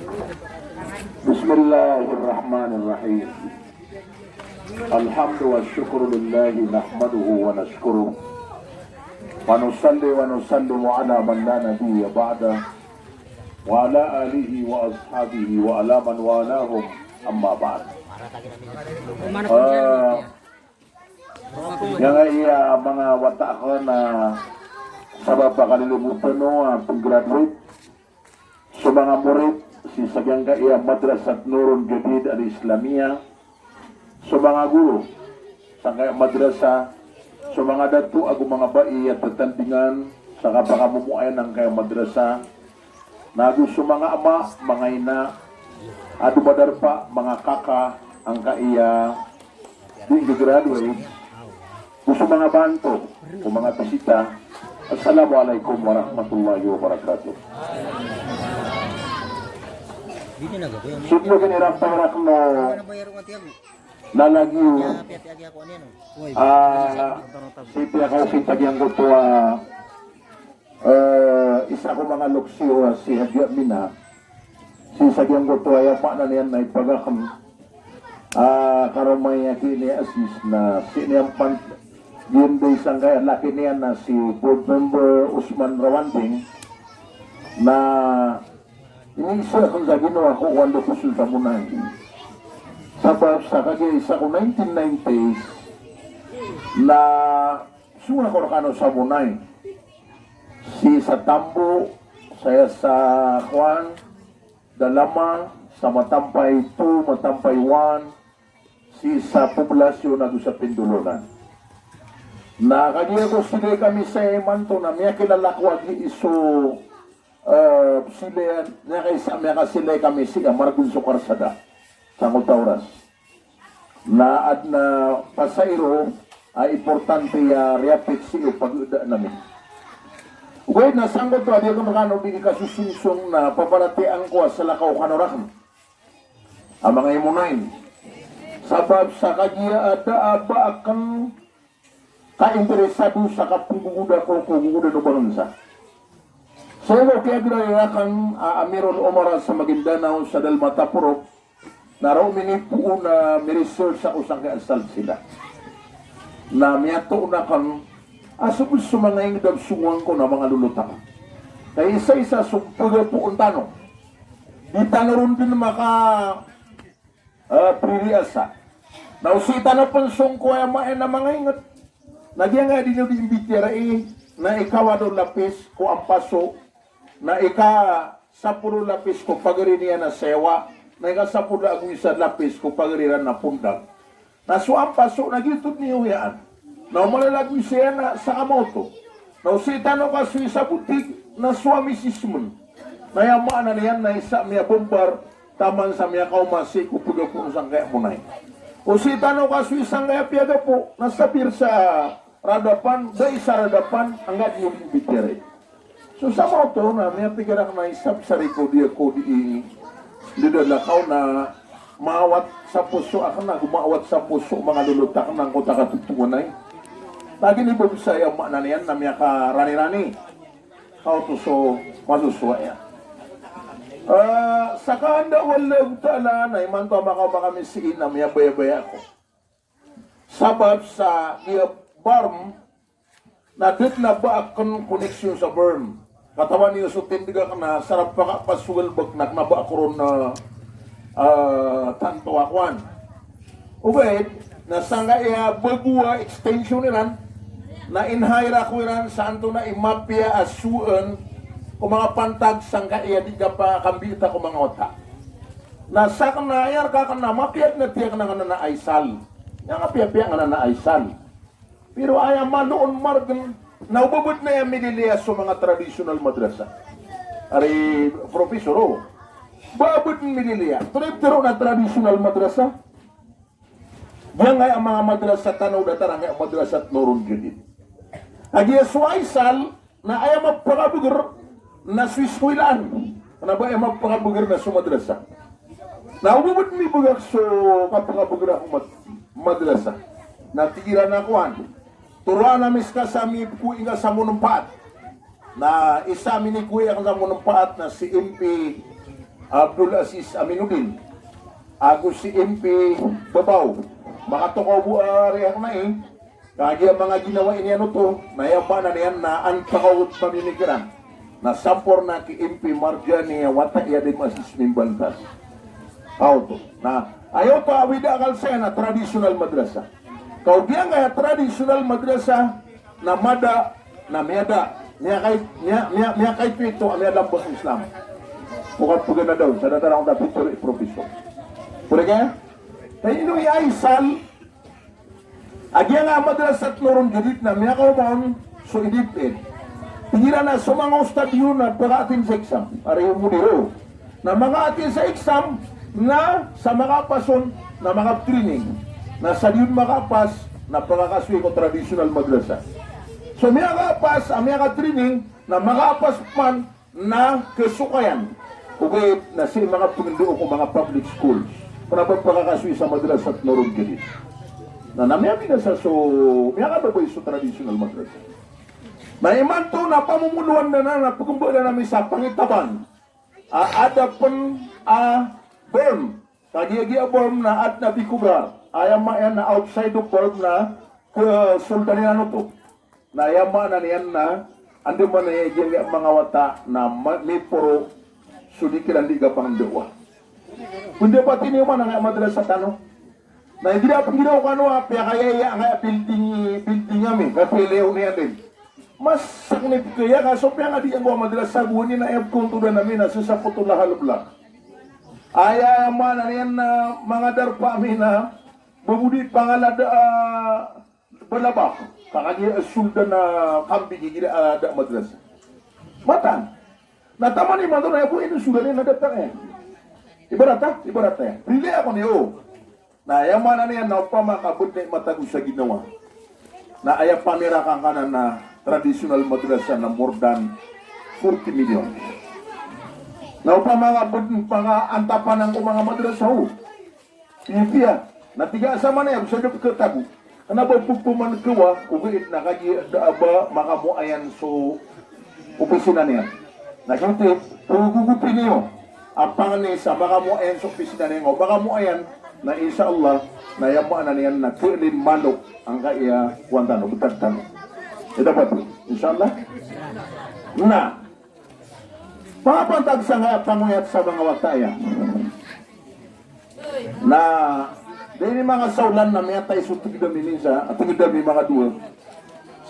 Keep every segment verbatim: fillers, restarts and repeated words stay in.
بسم الله الرحمن الرحيم. الحمد والشكر لله نحمده ونشكره ونصلي ونسلم على من لا نبي بعده وعلى آله وأصحابه وعلى من والاهم أما بعد. Ah, Giyangkaya manga wata akn a sabap a kalilibotn o a pg-graduate so manga morid sii sa giyangkaya Madrasat Nurul Jadid Al-Islamiyah, so manga guro sangkaya madrasa, so manga dato ago manga bai a tatandingan sa kapakamomoayan angkaya madrasa, na go so manga ama, manga ina, a domadarpa, manga kaka angkaya di nggagraduate, go so manga banto, go manga bisita. Assalamu alaikum warahmatullahi wabarakatuh. Sii ko kinirapay rakn o lalagiw, ah, sii piyakaokit a giyangkoto a, eh, isa ko manga loks iyo a si Hadji Amina. Sii sa giyangkoto a aya maana niyan na ipagakn, ah, karoma iyan ki ini asis na sii niyan pan, giyoto i sangkaya laki niyan na si board member Usman Rawanding na iniiza akn sa ginawa ko o anda ko so Samonay. Sabap sa kagiya isa ko nineteen nineties na song ako rkano Samonay. Sii sa Tambo, saya sa kowan, Dalama, sa Matampay two, Matampay one, sii sa poblasyon ago sa Pindolonan. Na kagiya ko silay kami sa imanto na miyakilala ko a gii so, eh, silay, miyakaisa, miyakasilay kami sii a margn so karsada. Sangkoto a oras na adn a pasairo a importante a riyapit sii o pagdaan ami. Ogaid na sangkoto a di akn rkano di kasosinsong na paparatiyayaan ko a salakaw kano rakn a manga Imonay. Sabap sa kagiya a da a ba akn kainteresado sa kapnggogoda ko, ko gogoda o bangnsa. Sii ko kiyagraya rakn a Amirul Umara sa Maguindanao sa Dalmatapurok, na roo minipoon a miresearch ako sangkaya salsila. Na miyatoon akn a so bs so manga ingd a bsongowan ko na manga lolot akn. Ka isa-isa so pagapoon tano. Di tano ron dn maka, eh, pririasa. Na o sii tano pn song ko aya maana a manga ingd. Na giyangkaya di niyo di imbitiyarai na ika walo lapis ko ampaso, na ika sapolo lapis ko pagari niyan a sewa, na ika sapolo ago isa lapis ko pagari iran a pondag. Na so ampaso na giyoto dn i oyaan. Na o malalagoy saya na sakamaoto. Na o sii tano ka so isa botig na so a misismn. Na aya maana niyan na isa miyabombar taman sa miyakaoma sii ko pagapoon sangkaya Monay. O sii tano ka so isa sangkaya piyagapo na sabir sa radapan, da isa radapan, angga di niyo di imbitiyarai. So samaoto na miyapikir akn a isa bs a riko di ako di, di dalakaw na maawat sa poso akn ago maawat sa poso o manga lolot akn angkoto a katotonganay. Lagid i ba bs aya maana niyan na miyakaranirani. Kaoto so masosowa iyan. Eh, sa kahandaan o Allahu Ta'ala na imanto a makaoma kami sii na miyabayabaya ako. Sabap sa giya BARMM na da dn a ba akn koneksyon sa BARMM. Katawan iyo so tindg akn na sarap pakapas so galbk na kna ba ako ron na, ah, tanto a kowan. Ogaid na sangkaya bago a extension iran na in-hire ako iran sa antonaa i mapiya a sowaan ko manga pantag sangkaya di kapakambiita ko manga wata. Na sakn na aya rka akn na mapiya dn a tiyak na kna na Aysal. Aya nga piyapiya nga na Aysal. Pero aya malo on margn na o ba bd na aya mililiya so manga traditional madrasa. Ari professor, o ba bd mililiya. Tonaa i pitharo na traditional madrasa? Giyangkaya manga madrasa tano datar angkaya Madrasat Nurul Jadid. Kagiya so Aysal, na aya mapakabgr na so iskoylaan. Kna ba aya mapakabgr na so madrasa. Na o ba bd mibgak so kapakabgr a mad-, madrasa. Na tig iran a kowan. Toroan ami ska sa mipkowi ngka sa monompaat. Na isa a minikowi akn sa monompaat na si M P Abdul Aziz Aminuddin, ago si M P Babao. Makatokaw bo a riyak na i, kagiya manga ginawa ini ano to, na aya maana niyan na antaa ka o pamimikiran na samporna ki M P Marjani a wata i Alim Aziz Mimbantas. Aw to. Na aya oto a awida akal saya na traditional madrasa. Kagiya angkaya traditional madrasa na mada, na miyada, miyakay, miya, miya, miyakaito a miyada bo sa Islam. O kapagana daw sa datar ako da picture i professor. Pwede kaya? Kaya ino i Aisal, a giyangkaya Madrasat Nurul Jadid na miyakaoma on so idipin. Tig iran a so manga ustad iyo na pagaatin sa exam. Ari o modiro. Na makaatay sa exam na sa makapas on na makatraining. Na sa di on makapas na pagakasoy ko traditional madrasa. So miyakapas, a miyakatraining, na makapas man na kasokayan. Ogaid na sii makapagndao ko manga public schools. Kna ba pagakasoy sa Madrasat Nurul Jadid. Na, na miyabinasa so, miyakababay so traditional madrasa. Na imanto na pamomoloan na, na, na pagmbaan ami sa pangitaban. A, ada pen a berm. Kagiya giya berm na adn a bikobrar. Aya maana na outside of berm na kasoldan iran oto. Na aya maana niyan na anda man aya giyangkaya manga wata na ma, miporo so di kiran di kapangndao. Kunda pati niyo man angkaya madrasa tano. Na igira penggira o kano a piyakayaya angkaya building, building ami, kapelew niyan din. Mas sakni pekaya ka so piyangadi anggo a madrasa gowani na aya pekhaontodan ami na sesapotol a halbelak. Aya maana niyan na manga darpa ami na bebodi pangalada a balabak. Ka kagiya soldan a kambing igira a da madrasa. Matan. Na taman imanto na aya bo ino soldan iyan na datang iyan. Ibarat a, ibarat a. Rilai ako niyo. Na aya maana niyan na opama ka bo di matago sa ginawa. Na aya pamiraka angkanan na traditional madrasa na more than forty million. Na opama ka bo di pakaantapan angko manga madrasa o. Ipiya, na tig a samanaya, bisa da pekatago. Kna ba pagpaman kawa, ogaid na kagiya da a ba makamoayan so opisina niyan. Na giyoto, pagogopin iyo a pangni sa makamoayan so opisina niyan, o makamoayan, na insha Allah, na aya maana niyan na kelen malo angkaya kowan tano, betad tano. Ida pati, insha Allah. Na, pangapantag sangkaya pangoyat sa manga wata iyan. Na, da ini manga saolan na miyatay so tiged ami minsan, a tiged ami manga dowa.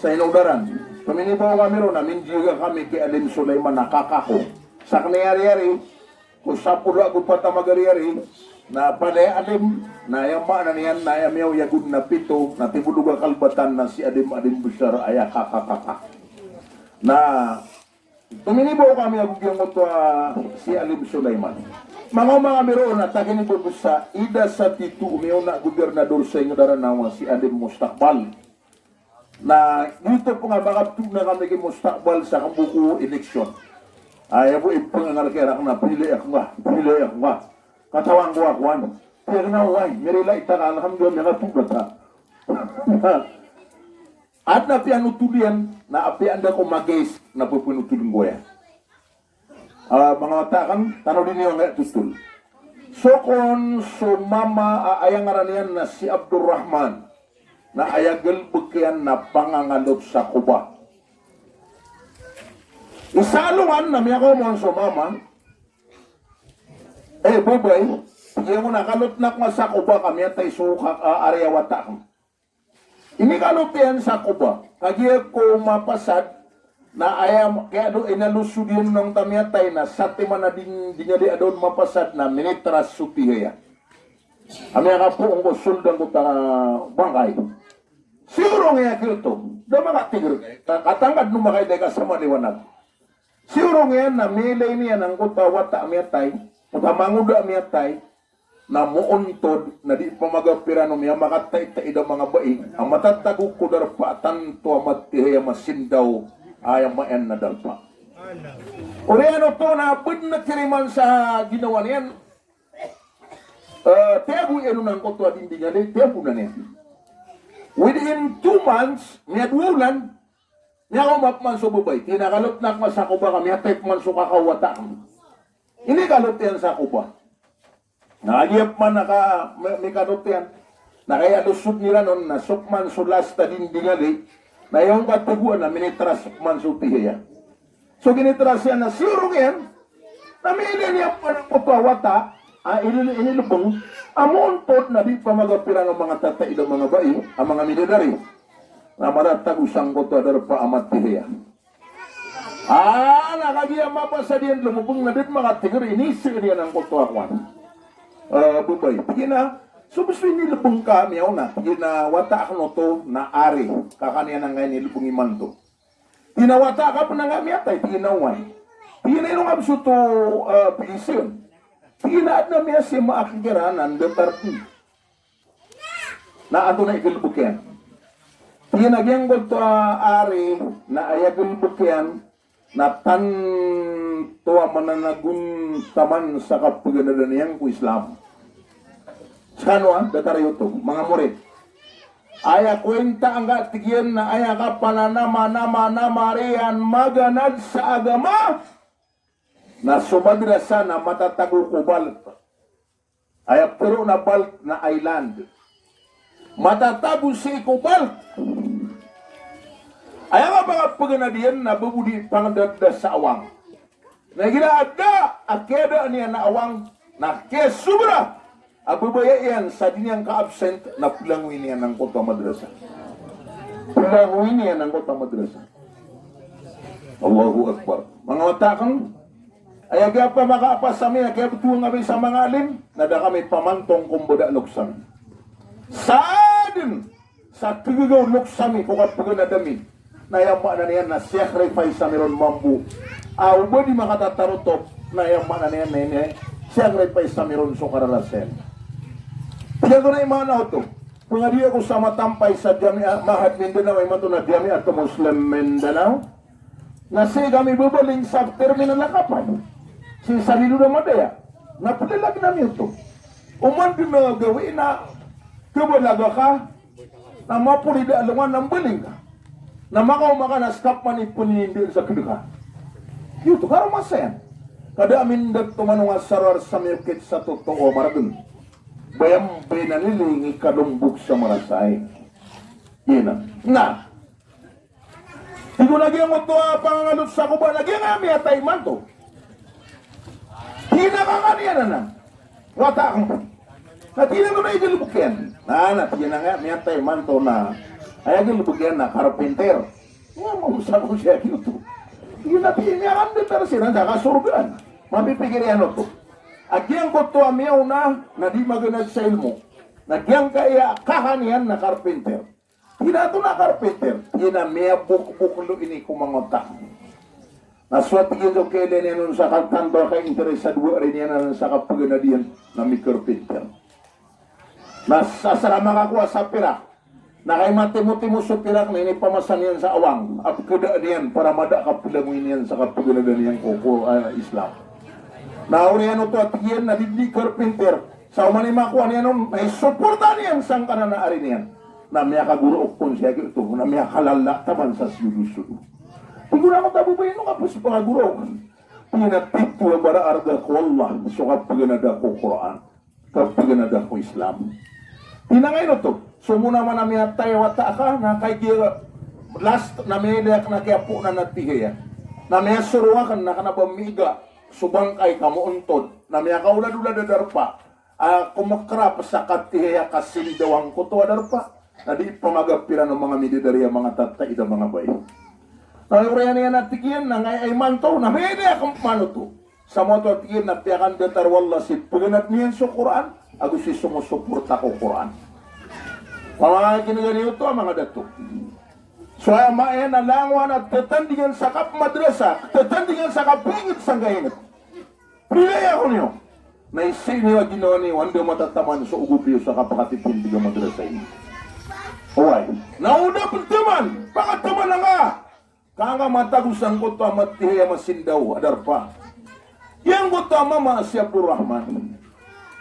Sa inodaran. Paminibaw kami ron, na mindiyaga kami ki Alim Sulaiman a kaka ko. Sakn i ari-ari, ko sapolo ago pat a magari-ari, na palaya Alim, na aya maana niyan, na aya miyaoyag on na pito, na timbolog a kalbatan na si Alim, Alim Besar, aya kaka-kaka. Na, Tominibaw kami ago giyangkoto a si Alim Sulaiman. Manga o manga miro na takinibaw sa ida sa tito o miyaona a gobernador sa ingodaran a si Alim Mustakbal. Na giyoto pn a makapto na kami ki Mustakbal sa kambo ko eleksyon. Aya bo ipengangal kiran na pilai ako nga, pilai ako nga. Katawan ko a kowan. Pilai ako nga, mirilai ta ka, alhamdulillah, miyakapto ta. Adn a piyanotol iyan, na apiya anda ko magais na pepenotol ngkoya. Ah, manga wata akn, tanodi niyo angkaya totol. So kon so mama a aya ngaran iyan na si Abdurrahman, na aya galbk iyan na pangangalot sa koba. Isa a alongan na miyakaoma on so mama, eh, babay, tig iyan a kalotn ako nga sa koba ka miyatay so ka, ah, ari a wata akn. Inikalot iyan sa koba. Kagiya ko mapasad, na aya, kaya do inalosod iyan on angkoto a miyatay na satiman a ding, ding a di a da on mapasad na minitras so tiha iyan. A miyakapoon ko sold angkoto a bangkay. Siyorong iyan giyoto. Da makatigr. Ka, katangkad o makaida i kasama liwanag. Siyorong iyan na miilay niyan angkoto a wata a miyatay, angkoto a mangoda a miyatay, na moontod, na di pamagapira no miyamakataytay da manga bai a matatagok ko darpa a tanto a matihay a masindaw a aya mayan na darpa. Oriyan oto na bed na kiriman sa ginawa niyan. Eh, tiyago iyan on angkoto a dinding a di, tiyagoan iyan. Within two months, miyadowa olan, miyakaoma pman so babay. Tig iyan a kalotn ako nga sa koba ka miyatay pman so kaka o wata akn. Inikalot iyan sa koba. Na aya pman a ka, mi-, mikalot iyan. Na kaya losod iran on na so pman so last a dinding a lay. Na aya on katagoan na minitras pman so tihiya. So kinitras iyan na siyorong iyan. Na miilay niyan pman angkoto a wata a ini-, inilbng a moontod na di pamagapira o manga tataid a manga bai a manga midadari. Na matatago sangkoto a darpa a matihiya. Ah, na kagiya mapasad iyan lomobong na da dn makatigr, inisir iyan angkoto a kowan. Eh, babay. Tig iyan a, so bs inilbng ka miyaona. Tig iyan a wata akn oto na ari. Kakan iyan angkai inilbng imanto. Tig iyan a wata ka pn angkai miyatay. Tig iyan a oway. Tig iyan a ino nga bs oto, eh, pilisin. Tig iyan a adn a miyasima akn kiran a datar dn. Na antonaa i galbk iyan? Tig iyan a giyangkoto a ari na aya galbk iyan na tanto a mananagontaman sa kapaganadan iyan ko Islam. Skano a, datar iyo oto, manga morit. Aya kointa angka tig iyan na aya kapananama-nama-nama riyan maganad sa agama na so madrasa na matatago ko Balt. Aya ptharoon a Balt na island. Matatago sii ko Balt. Aya mapakapaganad iyan na ba bo di pangdadada sa awang. Na igira a da a kiyadaan iyan a awang, na kiyasobra a babaya iyan sa di niyan ka-absent na plangoyin iyan angkoto a madrasa. Plangoyin iyan angkoto a madrasa. Allahu Akbar. Manga wata akn, aya giya pamakapas ami a kiyabtowan ami sa manga alim, na da kami pamantong ko mbada a loks ami. Sa dn sa kagagaw o loks ami ko kapaganad ami, na aya maana niyan na sacrifice ami ron mambo. Aw, ba di makatatarotop, na aya maana niyan na ini, sacrifice ami ron so kararasay. Tig iyan oto na i maana oto. Pangadi ako sa matampay sa Jamia, Mahad Mindanao, imanto na Jamiatul Muslim Mindanao. Na sii kami babaling sa terminal a kapal. Sii sa Lilo na Madaya. Na plalag ami oto. Oman dn a gawii na kabalaga ka, na mapolid a alongan na mbaling ka. Na makaoma ka na ska pman i pnindaan sa kd ka. Giyoto, karoma saya. Kada amin da tomanong a saroar sa miyokit sa totoo a margn. Bayam bayanan ini ngikalombok sa marasay. Ina. Na. Tig o na giyangkoto a pangangalot sa koba na giyangkaya miyatay imanto. Tig iyan a kakan iyan anan. Wata akn. Na tig iyan oto na igalbk iyan. Na, na tig iyan angkaya miyatay imanto na. Aya galbk iyan na carpenter. Nga maosa ko siya giyoto. Tig iyan a tig iyan a miyakandatar siran sa kasorgaan. Mapipikir iyan oto. A giyangkoto a miyaona na di maganad sa ilmo. Na giyangkaya kakan iyan na carpenter. Tig iyan a antonaa carpenter? Tig iyan a miyabokbok lo ini ko manga wata. Na so, tig iyan, so kailay niyan on sa katanto a kainteres a dowa ari niyan anan sa kapaganad iyan na mi-carpenter. Na sa, sa ra makakowa sa pirak. Na kay matimotimo so pirak na inipamasa niyan sa awang a pkadaan iyan para mada a kaplangoy niyan sa kapaganadan iyan ko, ko, ah, Islam. Na oriyan oto a tig iyan na di, di carpenter. Sa oman i makowa niyan on, na isoporta niyan sangkanan a ari niyan. Na miyakagorook kon siya giyoto, na miyakalala taman sa siyodo-siyodo. Tig o na angkoto a babay, ino ka pos pangagorook? Tig iyan a tito a bara arga ko Allah so kapaganada ko Qur'an, kapaganada ko Islam. Tig iyan a ino oto, so mona man a miyatay a wata ka, na kay giya last na miyailay akn a kiyapoon a tihiya. Na miyasorong akn na kna ba miiga so bangkay ka moontod. Na miyakaolad-olad a darpa a komkrap sa katihiya kasindaw angkoto a darpa. Na di pamagapiran o manga midadari a manga tataid a manga bai. Na oriyan iyan a tig iyan na angkaya imanto na miyailay akn pman oto. Sa maoto a tig iyan na piyakandatar o Allah si paganad niyan so Qur'an ago si somosoporta ko Qur'an. Pamangakinagan iyo oto a manga dato. So aya maana niyan na langowan a tatandingan sa kapmadrasa, tatandingan sa kapingit sangkaya ingd. Prilaya ko niyo. Na isii niyo a ginawa niyo, anda matataman so ogop iyo sa kapakatipindig a madrasa ini. Oway. Na o da pn taman, pakataman angka. Ka angka matago sangkoto a matihiya a masindaw a darpa. Giyangkoto a mama a si Abdul Rahman.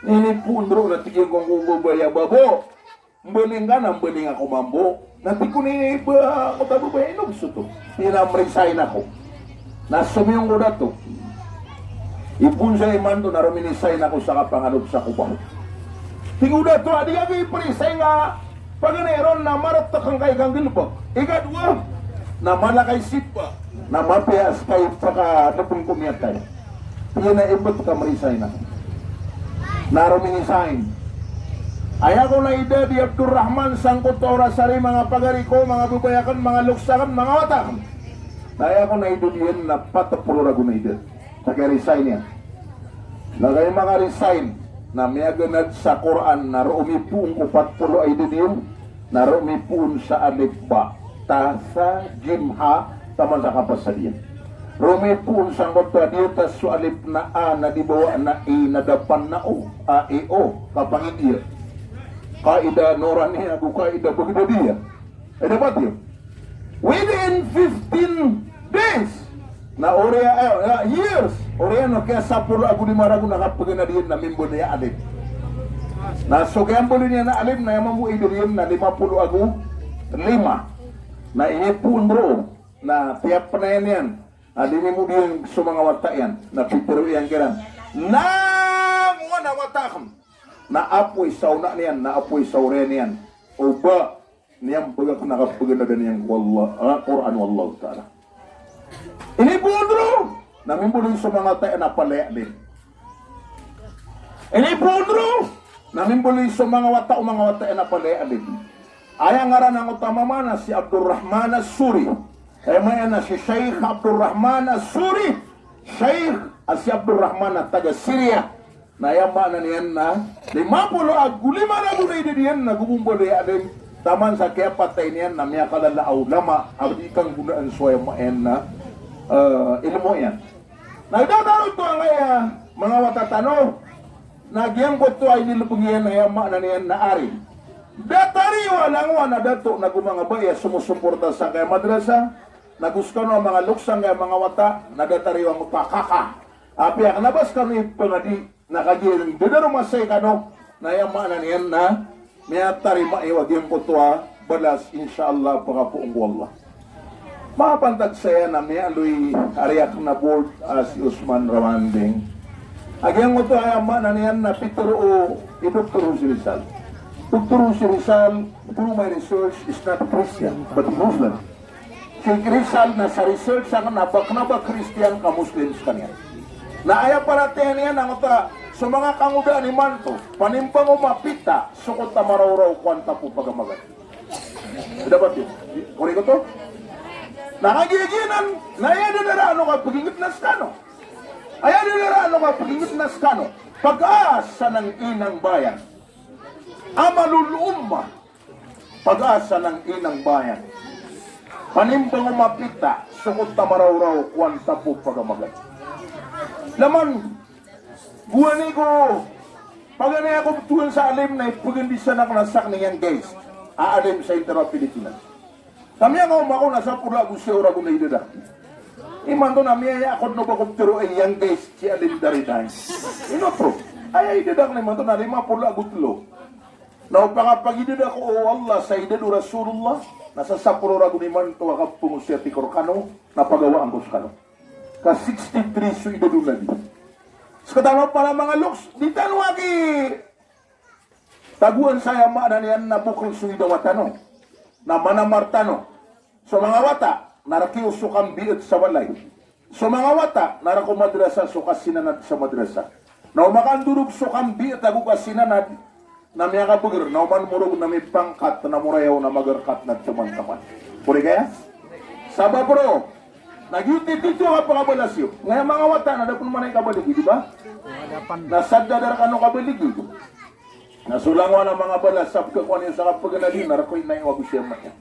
Inipoon roo na tig iyan ko angkoto a babay a babo. Mbaling ka na mbaling ako mambo. Na tig o ni ba, angkoto a babay a ino bs oto? Tig iyan a mrisain ako. Na somiyong ko dato. Ipoon saya imanto na rominisay ako sa kapangalok sa koba. Tig o dato a di ka iperisay nga paganay ron na maretek angkai kanggalebek. Ikadowa, na mala kay sipa, na mapiya a seka i pakalepeng ko miyatay. Tig iyan a ibt ka merisay na. Na rominisay. Aya kon a idad i Abdurrahman sangkoto a oras ari, manga pagari ko, manga babay aken, manga lokes aken, manga wata aken. Na aya kon a idad iyan na pat polo ragon a idad. Sa kiya-resign iyan. Na kagiya maka-resign, na miyaganad sa Qur'an, na roo mipoon ko pat polo a idad iyan, na roo mipoon sa alif ba, ta, sa, jim, ha, taman sa kapasad iyan. Roo mipoon sangkoto a di atas so alif na a, na di bawa na i, na dapan na o, a, i, o, kapangidiya. Qaida Noraniya, ago Qaida Baghdadiya. Aya dapat iyo. Within fifteen days. Na oriyan, eh, eh, years. Oriyan o kiya sapolo ago lima ragon a kapeganad iyan na mimbaloy a alim. Na so kiyambaloy niyan a alim na aya mambo a idad iyan na lima polo ago lima. Na inipoon roo. Na tiyapenayan iyan. Na di mimodi iyan so manga wata iyan. Na pitero iyan kiran. Langowan a wata aken. Na apoy sa ona niyan, na apoy sa oriyan iyan. O ba, niyan bagak na kapeganad iyan ko Allah, ah, Qur'an o Allahu Ta'ala. Inipoon roo, na mimbaloy so manga wata iyan a palaya alim. Inipoon roo, na mimbaloy so manga wata o manga wata iyan a palaya alim. Aya ngaran angkoto a mama na si Abdurrahman As-Suri. Aya maana niyan na si Sheikh Abdurrahman As-Suri. Sheikh a si Abdurrahman a taga Syria. Na aya maana niyan na lima polo ago lima ragon a idad iyan na gomombaloy a alim, taman sa kiyapatay niyan na miyakalala a ulama a di kanggonaan so aya maana niyan na, eh, ilmo iyan. Na datar oto angkaya manga wata tano, na giyangkoto a inilebeng iyan na aya maana niyan na ari. Datar iyo a langowan a dato na go manga babay a somosomporta sangkaya madrasa, na go sekano a manga lokes angkaya manga wata, na datar iyo angkoto a kaka. Apiya kena ba sekano i pangadi, na kagiya den dadaromasay kano, na aya maana niyan na miyatarima iyo a giyangkoto a balas, insha Allah, pakapoon ko Allah. Mapantag saya na miyaaloy a riyak na board a si Usman Rawanding. A giyangkoto a aya maana niyan na pitero o i Doktor Jose Rizal. Doktor Jose Rizal, through my research, is not Christian, but Muslim. Si Rizal na sa research aken na ba kena ba Christian ka Muslim sekaniyan. Na aya paratiyaya niyan angkoto a so manga kangodaan imanto, panimbang o mapita, sokot a maraoraw ko antap o pagamagan. Dapat iyo. Korek oto? Na kagiya giyanan, na aya dadaraan o kapeginged na sekano. Aya dadaraan o kapeginged na sekano. Pag-asa ng inang bayan. Amalul ummah. Pag-asa ng inang bayan. Panimbang o mapita, sokot a maraoraw ko antap o pagamagan. Laman, gowani ko, paganay ako betowan sa alim na ipegendisan aken a sakn iyan, guys. A alim sa intero a Pilipinas. Sa miyangaoma ako na sapolo ago siyaw ragon a idad aken. Imanto na miyaya ako den o ba ko petero a iyan, guys, si alim dari dai. Ino, bro? Aya idad aken imanto na lima polo ago telo. Na o pangapagidad ako o Allah sa idad o Rasulullah, na sa sapolo ragon imanto a kapengosiyati ko rekano, na pagawaan ko sekano. Ka sixty-three so idad o Nabi. Sekatano pala manga loks, di tano aki tagoan sa aya maana niyan na bokel so idawat tano. Na manamar tano. So manga wata, na rek iyo so kambiet sa walay. So manga wata, na rek o madrasa so kasinanad sa madrasa. Na o makandorog so kambiet ago kasinanad, na miyakabeger, na o manmorog na mipangkat, na morayaw na magerkat na teman-teman. Korek aya? Sabap roo, na giyoto i tito a pakabalas iyo. Ngaya manga wata, na da pen manay kabaligi, di ba? Na sa da da rekano kabaligi. Na so langowan a manga balas a pekakowa niyo sa kapeganadi na rek o inay o ago si ama iyan.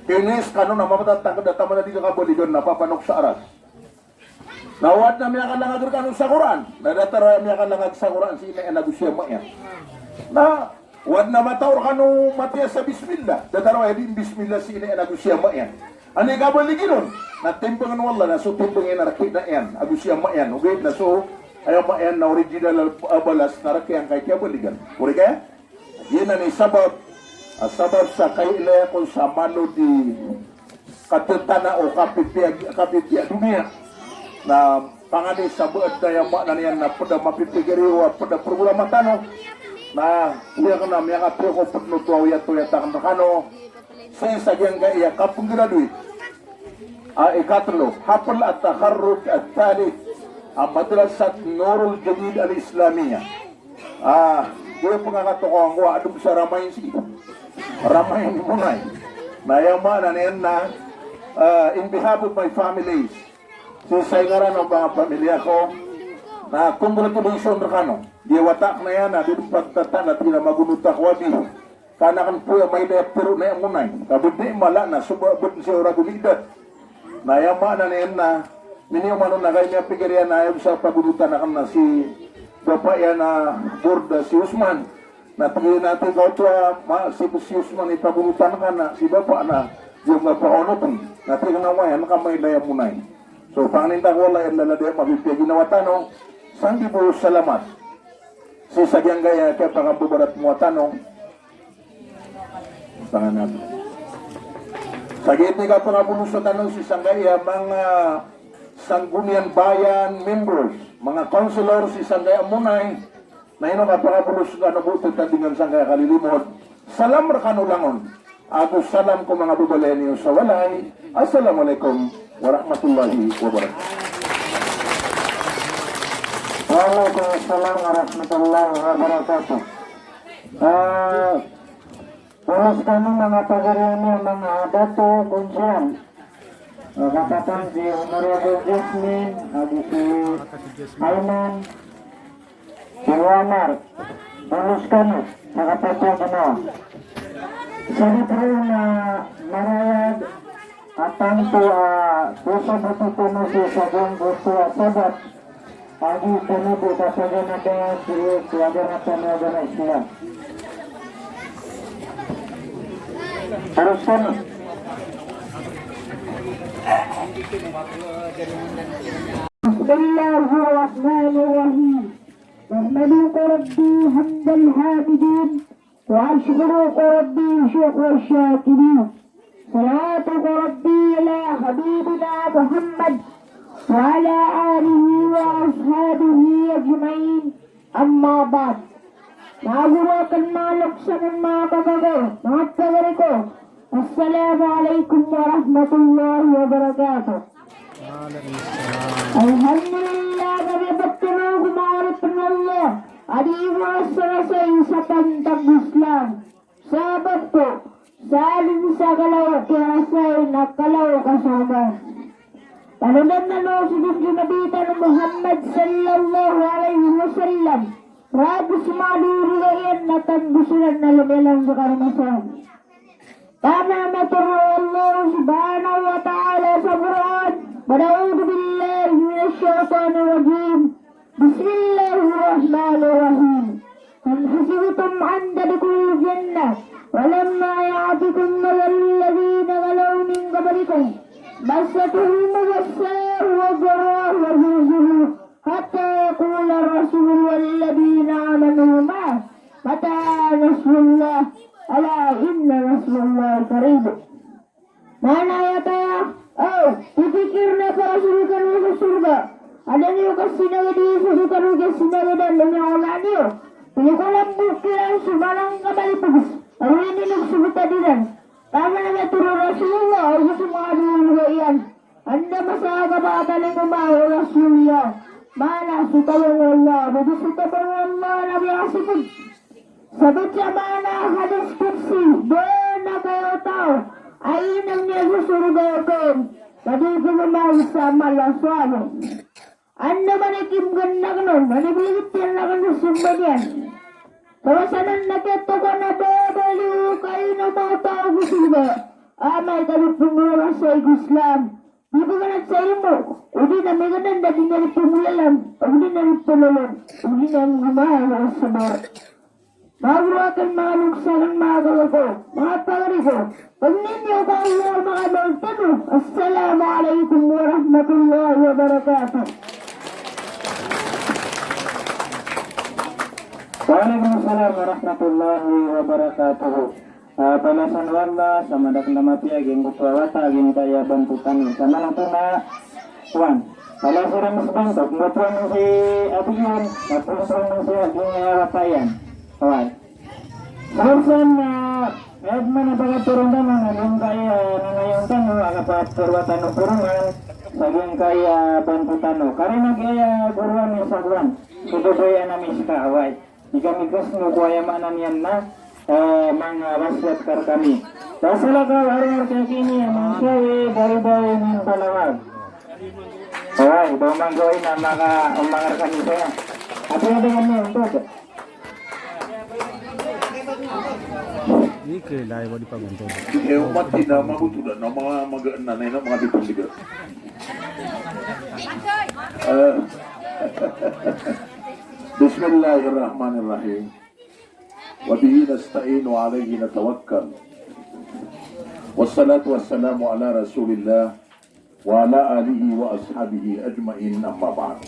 Kiyonay sekano na mapatatanked a taman a di ka kabaligan na papanok sa aras. Na o aden a miyakalangag rekano sa Qur'an, na datar o aya miyakalangag sa Qur'an si inay iyan ago si ama iyan. Na o aden a mataw rekano matiya sa bismillah, datar o aya di bismillah si inay iyan ago si ama iyan. Anda i kabaligi ron, na timbangen o Allah na so timbang iyan na rek i inay iyan ago si ama iyan. Ogaid na so aya ama iyan na original a balas na rek iyan angkai kiyabaligan. Korek aya? Giyanan i sabap, a sabap sa kailay ako sa malo di katetana o kapipiya, kapipiya doniya. Na Pangani sa bad aya maana niyan na pd a mapipikir iyo a pd a programa tano. Na aya kna miyakapiya ko pd oto a oyatoyat akn rkano sii sa giyangkaya kapnggraduate a ikatlo, hafl at-takharruj at-thalith a Madrasat Nurul Jadid Al-Islamiyah. Ah, di pngakatokawan ko a adn sa Ramain sii. Ramain Monay. Na aya maana niyan na, ah, in behalf of my families, sii sa ngaran o manga pamilya ko, na congratulations rkano. Di wata akn aya na di pagtata na tira magonot ako a di. Ka an akn poy a mailay a ptharoon aya Monay. Ka bd i mala na so ba bd sii o ragon i dat. Na aya maana niyan na, miniyoman on na kay miyapikir iyan a aya bo sa pagonotan akn na si bapa iyan a board a si Usman. Na tig iyan a tig ka oto a ma, si, si Usman i pagonotan ka na si bapa na, di nga paonotn. Na tig iyan a maya, na ka mailay a Monay. So, pangnin ta ko wala iyan lala di a mapipiya ginawa tano. Sanggibo salamat. Sii sa giyangkaya kiyapakababaratemowa tano. Sanganan. Sa giyoto i kapakabolosotano sii sangkaya manga Sangguniang Bayan members, manga councilor sii sangkaya Monay, na ino kapakabolos tano bo titandingan sangkaya kalilimod. Salam rkano langon. Ago salam ko manga babaloy niyo sa walay. Assalamualaikum warahmatullahi wabarakatuh. Waalaikumsalam warahmatullahi wabarakatuh. Ah, bolos kami manga pagari ami, manga dato, kunsiyan. Ah, kapatang si Honorable Jasmine, ago si Aiman. Si Muammar, bolos kano sa kapatay kano. Sa di paro na marayag a tanto a dosa botito mo si sa giyangkoto a Sabat, agi kano di kapaganada si, si agama tano a agama Islam. Bolos kano. بسم الله الرحمن الرحيم. أحمدك ربي حمد الحامدين، وأشكرك ربي شكر الشاكرين. صلواتك ربي على حبيبنا محمد وعلى آله وأصحابه أجمعين. أما بعد. Manga guro akn, manga loks akn, manga babay ko, manga pagari ko. Assalamu alaikum warahmatullahi wabarakatuh. Alhamdulillah, kabaya ptharoon ko manga oripn o Allah a di ko rasarasay sa pantag Islam. Sabap ko sa adn sa kalaw, kiyarasay na kalaw ka sorga. Tanodan tano so dn so Nabi tano Muhammad sallallahu alaihi wasallam. Rago so manga doriga iyan na tagos iran na lmiyalang sa karamasan. Taman a miyatoro o Allah subhanahu wa ta'ala sa Qur'an, ba'da a'udhu billahi minash shaytanir rajim. بسم الله الرحمن الرحيم. أم حسبتم أن تدخلوا الجنة ولما يأتكم مثل الذين خلوا من قبلكم مستهم البأساء والضراء وزلزلوا حتى يقول الرسول والذين آمنوا معه متى نصر الله ألا إن نصر الله قريب. Maana aya aya, o, pipikir na para so di kano sa sorga. Aden iyo kasinagad i so di kano kasinagadan, na miyaola niyo. Pili ko lambok iran so malang ka malipogs. Ago ininog so botad iran. Taman a miyatoro o Rasulullah, ago so manga doriga iyan. Anda masa a kapakatalingoma o Rasulullah. Maana so tabang o Allah, bodi so tabang o Allah na miyakasipod. Sabot sa maana a hadis qudsi, dowa na kayo taw a inang niyan so sorga oto na di pagomawit sa amal a soalo. Andamanaya i kibgan akn on, na di pagomawit sa amal a soalo. Tawasanan na kiyatokawan a babaloy o kaino mawtaw ko sorga amay ka di pnggolawasa ko Islam. Di pganad sa ilmo, odi na miganad a di niyan pnggolalan, odi na di pnggolalan, odi na di pnggolalan. Manga guro akn, manga loks akn, manga kaka ko, manga pagari ko, pangnin iyo ko Allah, manga loks tano. Assalamu alaikum warahmatullahi wabarakatuh. Wa alaikum assalam warahmatullahi wabarakatuh. Ah, balasan o Allah sa madakl a mapiya giyangkoto a wata a giyangkaya bantotan. Sa maana oto na, wan. Ala siran misbantog, mbotowan si Abiyan, na phoon siran si Abiyan a wata iyan. Oway. Sabap san, ah, aya pman a pakatorog tano na giyangkaya, ah, nangayon tano, a kapatoroa tano porongan sa giyangkaya, ah, banto tano. Karina giyaya goroan i sagoan. So babaya na miska, oway. Di kami kasno ko aya maana niyan na, eh, manga wasiyat ka rkami. Pasalakaw a rowar ka kini a manga sawi, bari-bari nin palawag. Oway, ba manga gawii na manga, manga rkami saya. Ati ada kami untuk. Di kailangan mo di paguntod. Di kaya umat, di na maguntod na, manga, manga, na, na, na, manga di pun siga. Eh. Bismillahirrahmanirrahim. Wa bihi nasta'in wa alayhi natawakkal. Wassalatu wassalamu ala Rasulillah wa ala alihi wa ashabihi ajma'in, amma ba'd.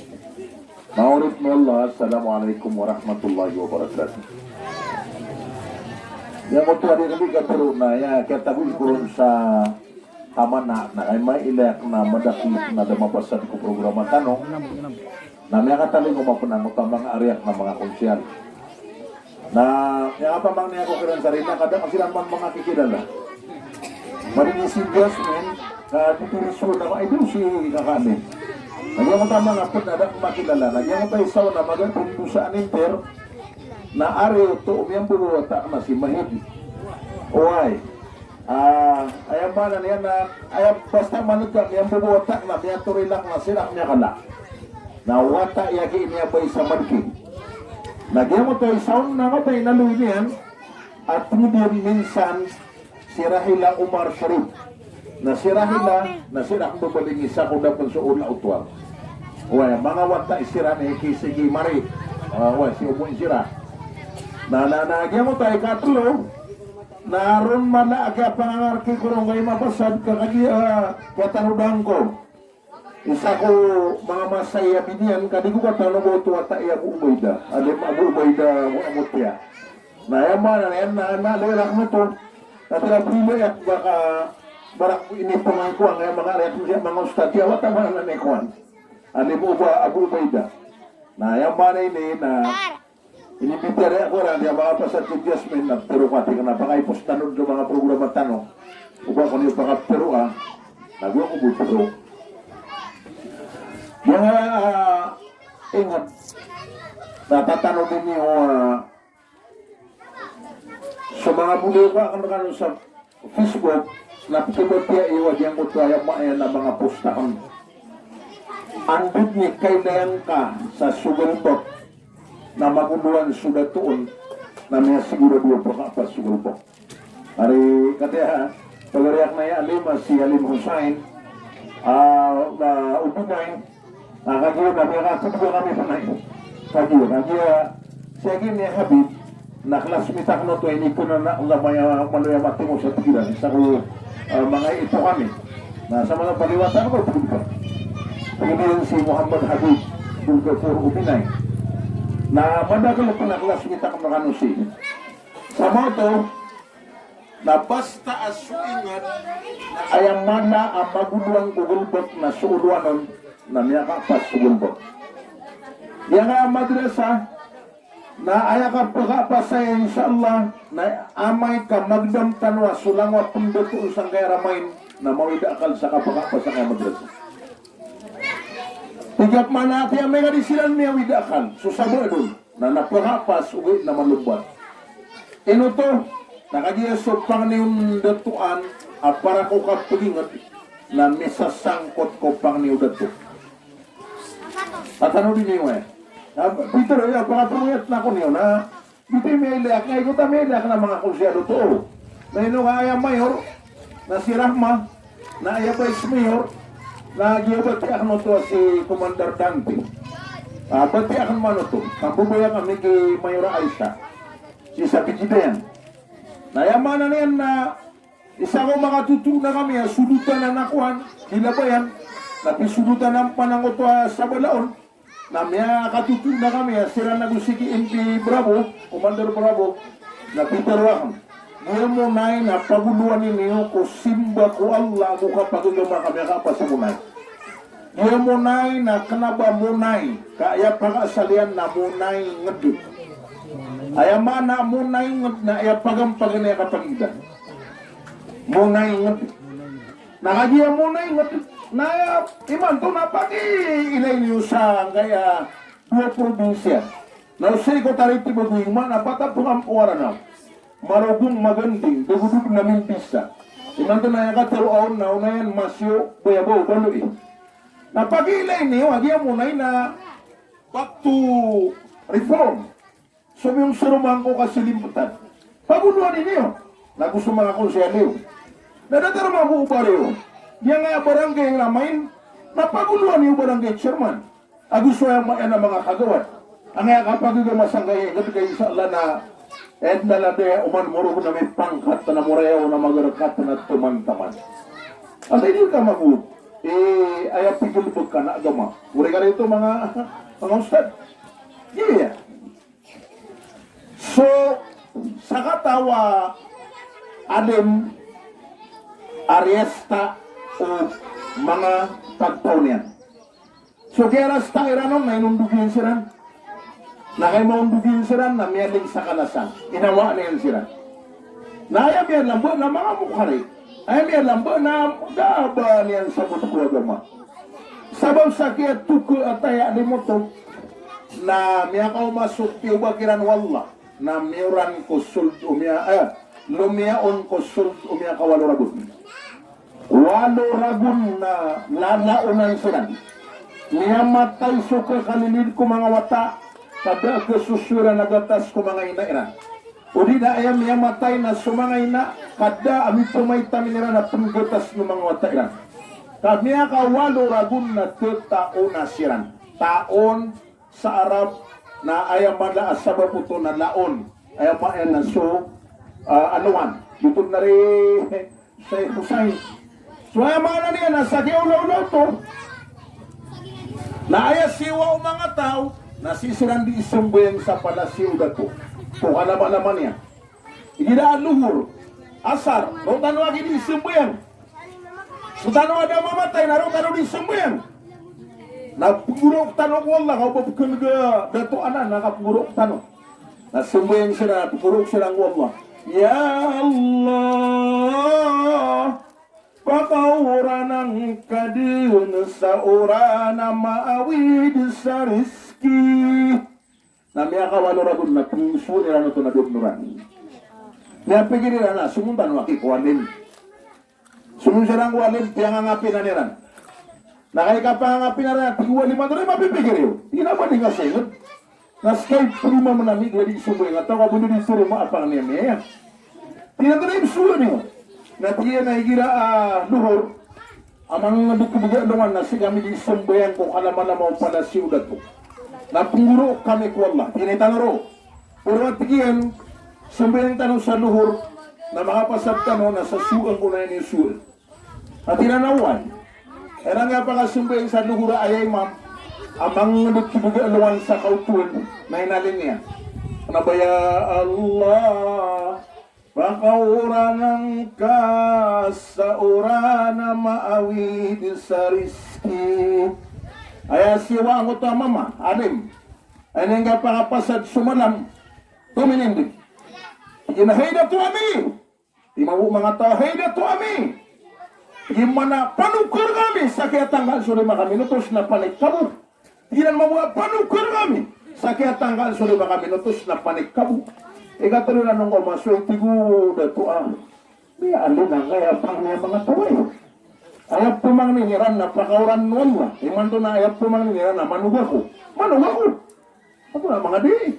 Manga oripn o Allah, assalamu alaikum warahmatullahi wabarakatuh. Aya maoto a di kami katharo na aya kiyatagoi ko ron sa Tama na, na kay mailay akn a madakl na da mapasad ko programa tano. Na miyakatalingoma pn angkoto a manga ari akn a manga konsehal. Na miyakapamangni ako kiran sa Rina, ka da ka siran man manga kikilala. Mani si Jasmine, ka di tiriso na maido si kaka Amin. Na giyangkoto a manga pd a da ko makilala. Na giyangkoto a isa on a maga tiriso sa aninter, na ari oto o miyambobowata na si Mahid. Oway. Ah, aya maana niyan na, aya basta maneg ka miyambobowata na miyatoril akn a sirak miyakala. Na wata i aki ini a bai sa Madki. Na giyangkoto a isa on na katai na loy niyan, a tig iyan minsan si Rahila Omar Sharif. Na si Rahila, na sirak mbabaling isa ko da pn so ola oto a. Oway, manga wata i siran i ki sigi mari. Ah, oway, si omo i siran. Na, na, na giyangkoto a ikatlo, na ron mala a kiyapangangarki ko ron kay mapasad ka kagiya, ah, kiyatanodaan ko. Isa ko manga masa i abi niyan, ka di ko katano ba oto wata i Abu Ubaidah. Alim Abu Ubaidah, Abu Amutiya. Na aya maana niyan na, na, na, aya rakn oto. Na tira pila aya ba ka, ba rak ini pangangkoan, aya manga aya rakn siya manga ustad, aya wata maana niyan kowan. Alim Uba, Abu Ubaidah. Na aya maana ini, na Inibitiyara ko ran, di a manga pasad ko Jasmine na ptharo ko a tig iyan a pakaipos tano dn so manga programa tano. O ba ko niyo pakaptharo a, na go ako bo ptharo. Giyangkaya, ah, ingat. Na tatanodi niyo, ah, so manga bolayoka akn rkano sa Facebook, na pkhabatiya iyo a giyangkoto a aya maana a manga post akn. Anda dn i kailayan ka sa so galbk na magolowan so dato on, na miyasigorado a pkhapas so galbk. Ari katiya, pagari akn aya Alim a si Alim Hussain, ah, na Ubinay, ah, kagiya na miyakatodog kami pn aya. Kagiya, kagiya, si Agin ni Habib, na classmate akn oto a inikn anan a maya, maloya matimo sa tig iran, isa ko, ah, manga ito kami. Na sa manga paliwatan ko, tig iran. Tig iran si Muhammad Habib, Abdul Ghafur Ubinay. Na madakl pn a classmate akn rkano sii. Sa maoto, na basta a so ingd, na aya mala a magolowan ko galbk na so olowan on, na miyakapas so galbk. Giyangkaya madrasa, na aya kapkhapas aya, insha Allah, na amay ka magdam tano a so langowan a pndato sangkaya ramain, na mawid a akal sa kapkhapas sangkaya madrasa. Tig iyan a maana ati amay ka di siran miyawid a akal, so sabaad on. Na, na pkhapas ogaid na malombat. Ino oto, na kagiya so pangni on datoan a para ko kapagingd, na misasangkot ko pangni o dato. Tatanodi niyo aya. Na, Peter, aya, pakaproyat na ko niyo, na, di ti miyailay akn, aya ko ta miyailay akn a manga konsehal oto. Na ino ka aya mayor, na si Rahma, na aya vice mayor, na giya batiya akn oto a si Commander Dante. Ah, batiya akn man oto. Kambabaya kami ki Mayor Aisha. Si Sabi Gideon. Na aya maana niyan na isa ko makatotoon a kami a sodotan a kowan, di labayan. Na pisodotan a panangoto a sabala on. Na miyakatotoon a kami a siran ago si K M P Bravo, Commander Bravo, na pitharo akn. Giya monay na pagolowan iyo ko simba ko Allah ago kapagagama ka miyakapas a monay. Giya Monay na kena ba Monay, ka aya pakaasal iyan na Monay Nged. Aya maana Monay Nged na aya pagampagan iyan a kapagida. Monay Nged. Na kagiya Monay Nged, na aya imanto na pakiilay niyo sangkaya dowa probinsiya. Na o sii ko Taritib ago Ingma na patapeng a mpowaranaw. Marogong, Maganding, Dagdog na Mimbisa. Imanto na aya katero a on na onayan Masiyo, Bayabaw, Baloy. Na pakiilay niyo a giya Monay na back to reform. So miyongsero man ko kasilimpetan. Pagolowan iyo. Na go so manga konsehal iyo. Na datar mambo o bariyo. Giyangkaya barangay na main, na pagolowan iyo barangay chairman. Ago so aya ma-, aya na manga kagawad. Angkaya kapagegama sangkaya, ketika insha Allah na, eh, na lade oman morog na mipangkat na morayaw na magarkat na toman-toman. Ata ini ka mabuti. Eh, aya pigil bekan agama. Uri ka rito manga, manga ustad. Iya. So, sakataw a alim a riyasta o manga pagtaw niyan. So, kiyarasta iran on na inondog iyan siran. Na kay maondog iyan siran na miyaling sa kalasan. Inawaan iyan siran. Na aya miyalamba na manga mokari. Aya miyalamba na da a ba niyan sabot ko agama. Sabap sa kiyatoka a taya a limoto na miyakaoma so tiyoba kiran o Allah. Na miyoran ko sold o miya, eh, lomiyaon ko sold o miyakawalo ragon. Walo ragon na lalaonan siran. Miyamatay so kakalilid ko manga wata, ka da a kasosoy iran a gatas ko manga ina iran. O di na aya miyamatay na so manga ina, ka da a mipemaitam iran a penggatas o manga wata iran. Ka miyakawalo ragon na tetaona siran. Taon sa Arab na aya mala a sabap oto na laon. Aya maana so, ah, alowan. Giyoto na ri Sheikh Hussain. So aya maana niyan na sa giya olaola oto na aya siyowa o manga taw na sii siran dii sembayang sa palasiyo o dato. Ko kalamalama niyan. Igira a Lohor, Asar, roo tano a gii dii sembayang. So tano a da mamatay na roo tano dii sembayang. Na pegorok tano ko Allah, ka o ba pekenega dato anan na kapegorok tano. Na sembayang siran, pegorok siran ko Allah. Ya Allah, pakaoran angka den sa oran a maawid sa rizki. Na miyakawalo ragon na pengsoon iran oto na dob noran. Miyapikir iran a somoon tano aki ko alim. Somoon siran ko alim, piyangangapinan iran. Na kay kapangangapinan iran, tig o alim a, antonaa i mapipikir iyo? Tig iyan a ba di nga senged. Na sekay pelimamen ami di sembayang a taw ka ba di terima a pangni ami aya. Tig iyan a antonaa i pesowa niyo? Na tig iyan a igira a Lohor a mangenged ko bega alongan na sii kami dii sembayang ko kalamalama o palasiyo o dato. Na pegorok kami ko Allah. Tig iyan a tano roo. Pero a tig iyan, sembayang tano sa Lohor, na makapasad tano na sa sowa angkoto na inisowa. Na tig iran a oway. Aya ngka pakasembayang sa Lohor a aya imam a mangenged ko bega alongan sa kaotoan na inalin iyan. Kena ba, ya Allah, pakaoran angka sa oran a maawid sa rizki. Aya siyowa angkoto a mama, alim. Aya ngka pakapasad so malam, tominindeg. Tig iyan a hay dato ami. Tig mambo o manga taw a hay dato ami. Tig iyan a panoker kami sa kiyatangkaan so lima kami, notos na panik kabo. Tig iran mambo a panoker kami sa kiyatangkaan so lima kami, notos na panik kabo. Ikatelo iran on ko masoy, tig o dato a, miyaalin angkaya pangni a manga taw ay. Aya pemangnin iran na pakaoran o Allah. Imanto na aya pemangnin iran na manoga ako. Manoga ako. Ako na manga di.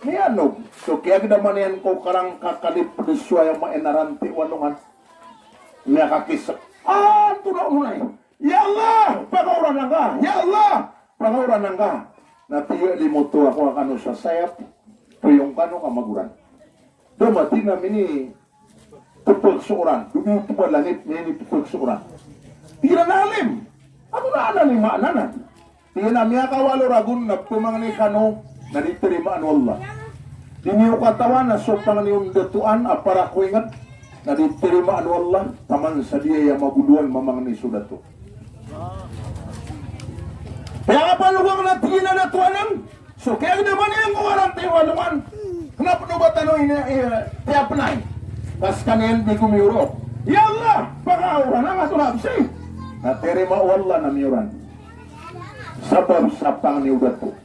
Miyanog. So kiyagedama niyan ko karangka kaliped so aya maana a ranti o alongan. Miyakakisek. Antonaa on ay? Ya Allah, pakaoran angka. Ya Allah, pakaoran angka. Na tig a limoto, ako a kano sa sayap. Poyong kano ka magoran. Da mati na minitepeg so oran. Da minitepeg langit, minitepeg so oran. Tig iran a alim. Antonaa anan i maana anan? Tig iyan a miyakawalo ragon na pemangni kano na di terimaan o Allah. Di niyo katawan a so pangni on dato an a para ko inged na di terimaan o Allah, taman sa di aya magolowan mamangni so dato. Kiyapanogan na tig iyan a dato anan. So kiyagdaman iyan ko warang tiyo alongan. Kna pn o ba tano ini, eh, tiyapnay. Ka skaniyan di ko miyorok. Ya Allah, pakaoran angka so nabsi. Na tiyarima o Allah na miyoran. Sabap sa pangni o dato.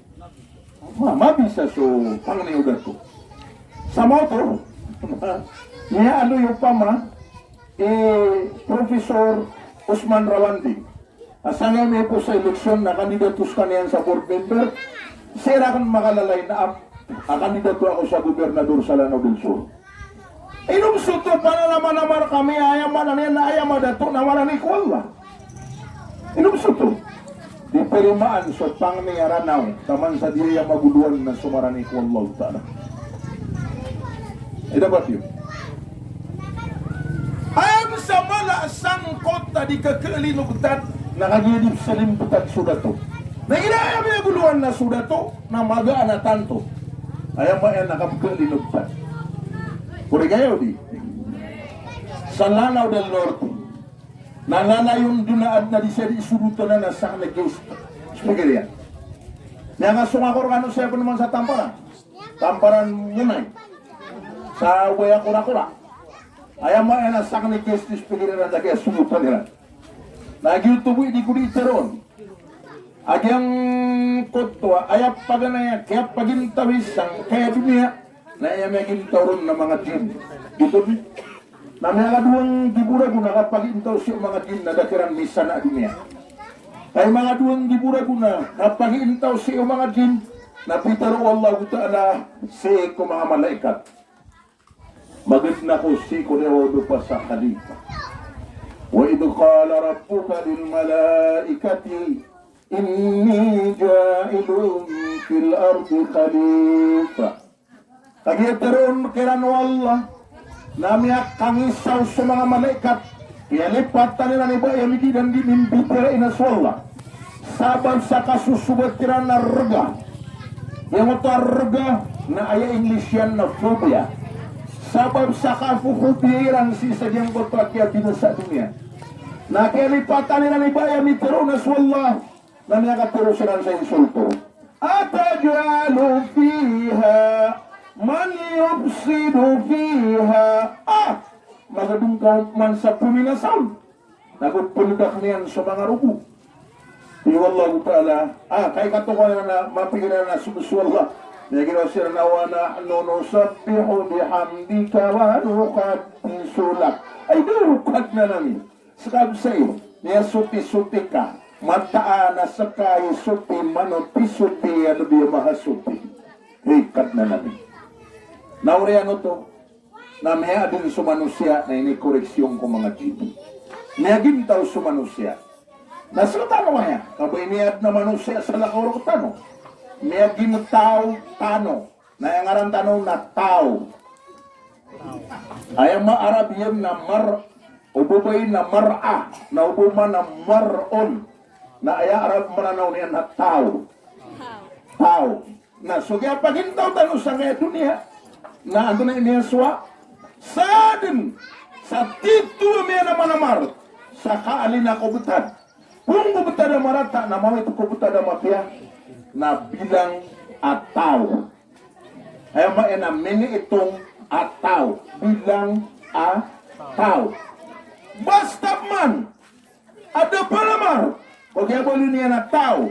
Ma, mabisa so pangni o dato. Sa maoto, miyaaloy opama i Professor Usman Rawandi. A sangkai miyaipos sa eleksyon na kandidato skaniyan sa board member, sii rakn makalalay na ap-, a kandidato ako sa gobernador sa Lanao del Sur. Ino bs oto, pananamanamar kami, aya maana niyan na aya madato na marani ko Allah. Ino bs oto? Di parimaan so pangni a Ranaw, taman sa di aya magoloan na so marani ko Allah Ta'ala. Ay, dapat iyo. Aya bs a mala a sangkot a di kakalinogtad, na kagiya di bs a limptad so dato. Na igira aya miyagoloan na so dato, na magaan a tanto. Aya maana na kapkalinogtad. Kori kayo di? Sa Lanao del Norte. Na lalayon dn a adn a di siya di isodotan a sakn a guest speaker iyan. Miyakasong ako rkano saya pn man sa Tamparan. Tamparan Monay. Sa Ubay a Korakora. Aya maana na sakn a guest speaker iran sa kiyasodotan iran. Na giyoto bo i di ko di tharoon. A giyangkoto a, aya paganay a kiyapagintaw i sangkaya doniya, na aya miyagintaw ron na manga jinn. Giyoto bo. Na miyakadowa nggibo ragon a kapagintaw sii o manga jinn na da kiran misana a doniya. Ka aya manga dowa nggibo ragon a kapagintaw sii o manga jinn, na pitharo o Allahu Ta'ala sii ko manga malaikat. Magad na ko sii ko liyawaw o dopa sa khalifa. Wa idh qala rabbuka lil malaikati inni ja'ilun fil ardi khalifa. Kagiya tharoon kiran o Allah na miyakangisaw so manga malaikat, iyalipatan iran i ba aya midi dan di mimbitiyarai na so Allah. Sabap sa kasosobat iran a rga. Giyangkoto a rga na aya English iyan na phobia. Sabap sa kafophobia iran sii sa giyangkoto a kiyabinasa a doniya. Na kiyalipatan iran i ba aya mitharo na so Allah. Na miyakatharo siran sa insulto. Ataj'alu fiha man yufsidu fiha. Ah! Magadong ka man sa pominasa on. Na go pndak niyan so manga rogo. Iyo Allahu Ta'ala. Ah, kai katokawan na mapikir iran na so, so Allah. Miyagiraw siran na wa nahnu nusabbihu bihamdika wa nuqaddisu lak. Ay, di, o Kadnan ami. Ska bs i, miyasopisopi ka. Mataan a ska i sopi, manopisopi, a lbi a mahasopi. Hay Kadnan ami. Na oriyan oto, na miyaadn so manosiya na inikoreksyon ko manga jinn. Miyagintaw so manosiya. Na sktano aya, ka ba iniyadn a manosiya sa lakaw rktano. Miyagintaw tano. Na aya ngaran tano na taw. Aya ma Arab iyan na mar, o ba bai na mar'a, na o ba ma na mar'un. Na aya Arab Mranaw niyan na taw. Taw. Na so kiyapagintaw tano sangkaya doniya, na antonaa i miyasowa? Sadn sa tito a miyanamanamar sa kaalina ko btad. Phoon ko btad a marata na mawit ko btad a mapiya na bilang a taw. Aya maana na miniitong a taw, bilang a taw. Basta man a da panamar ko kiyabaloy niyan a taw,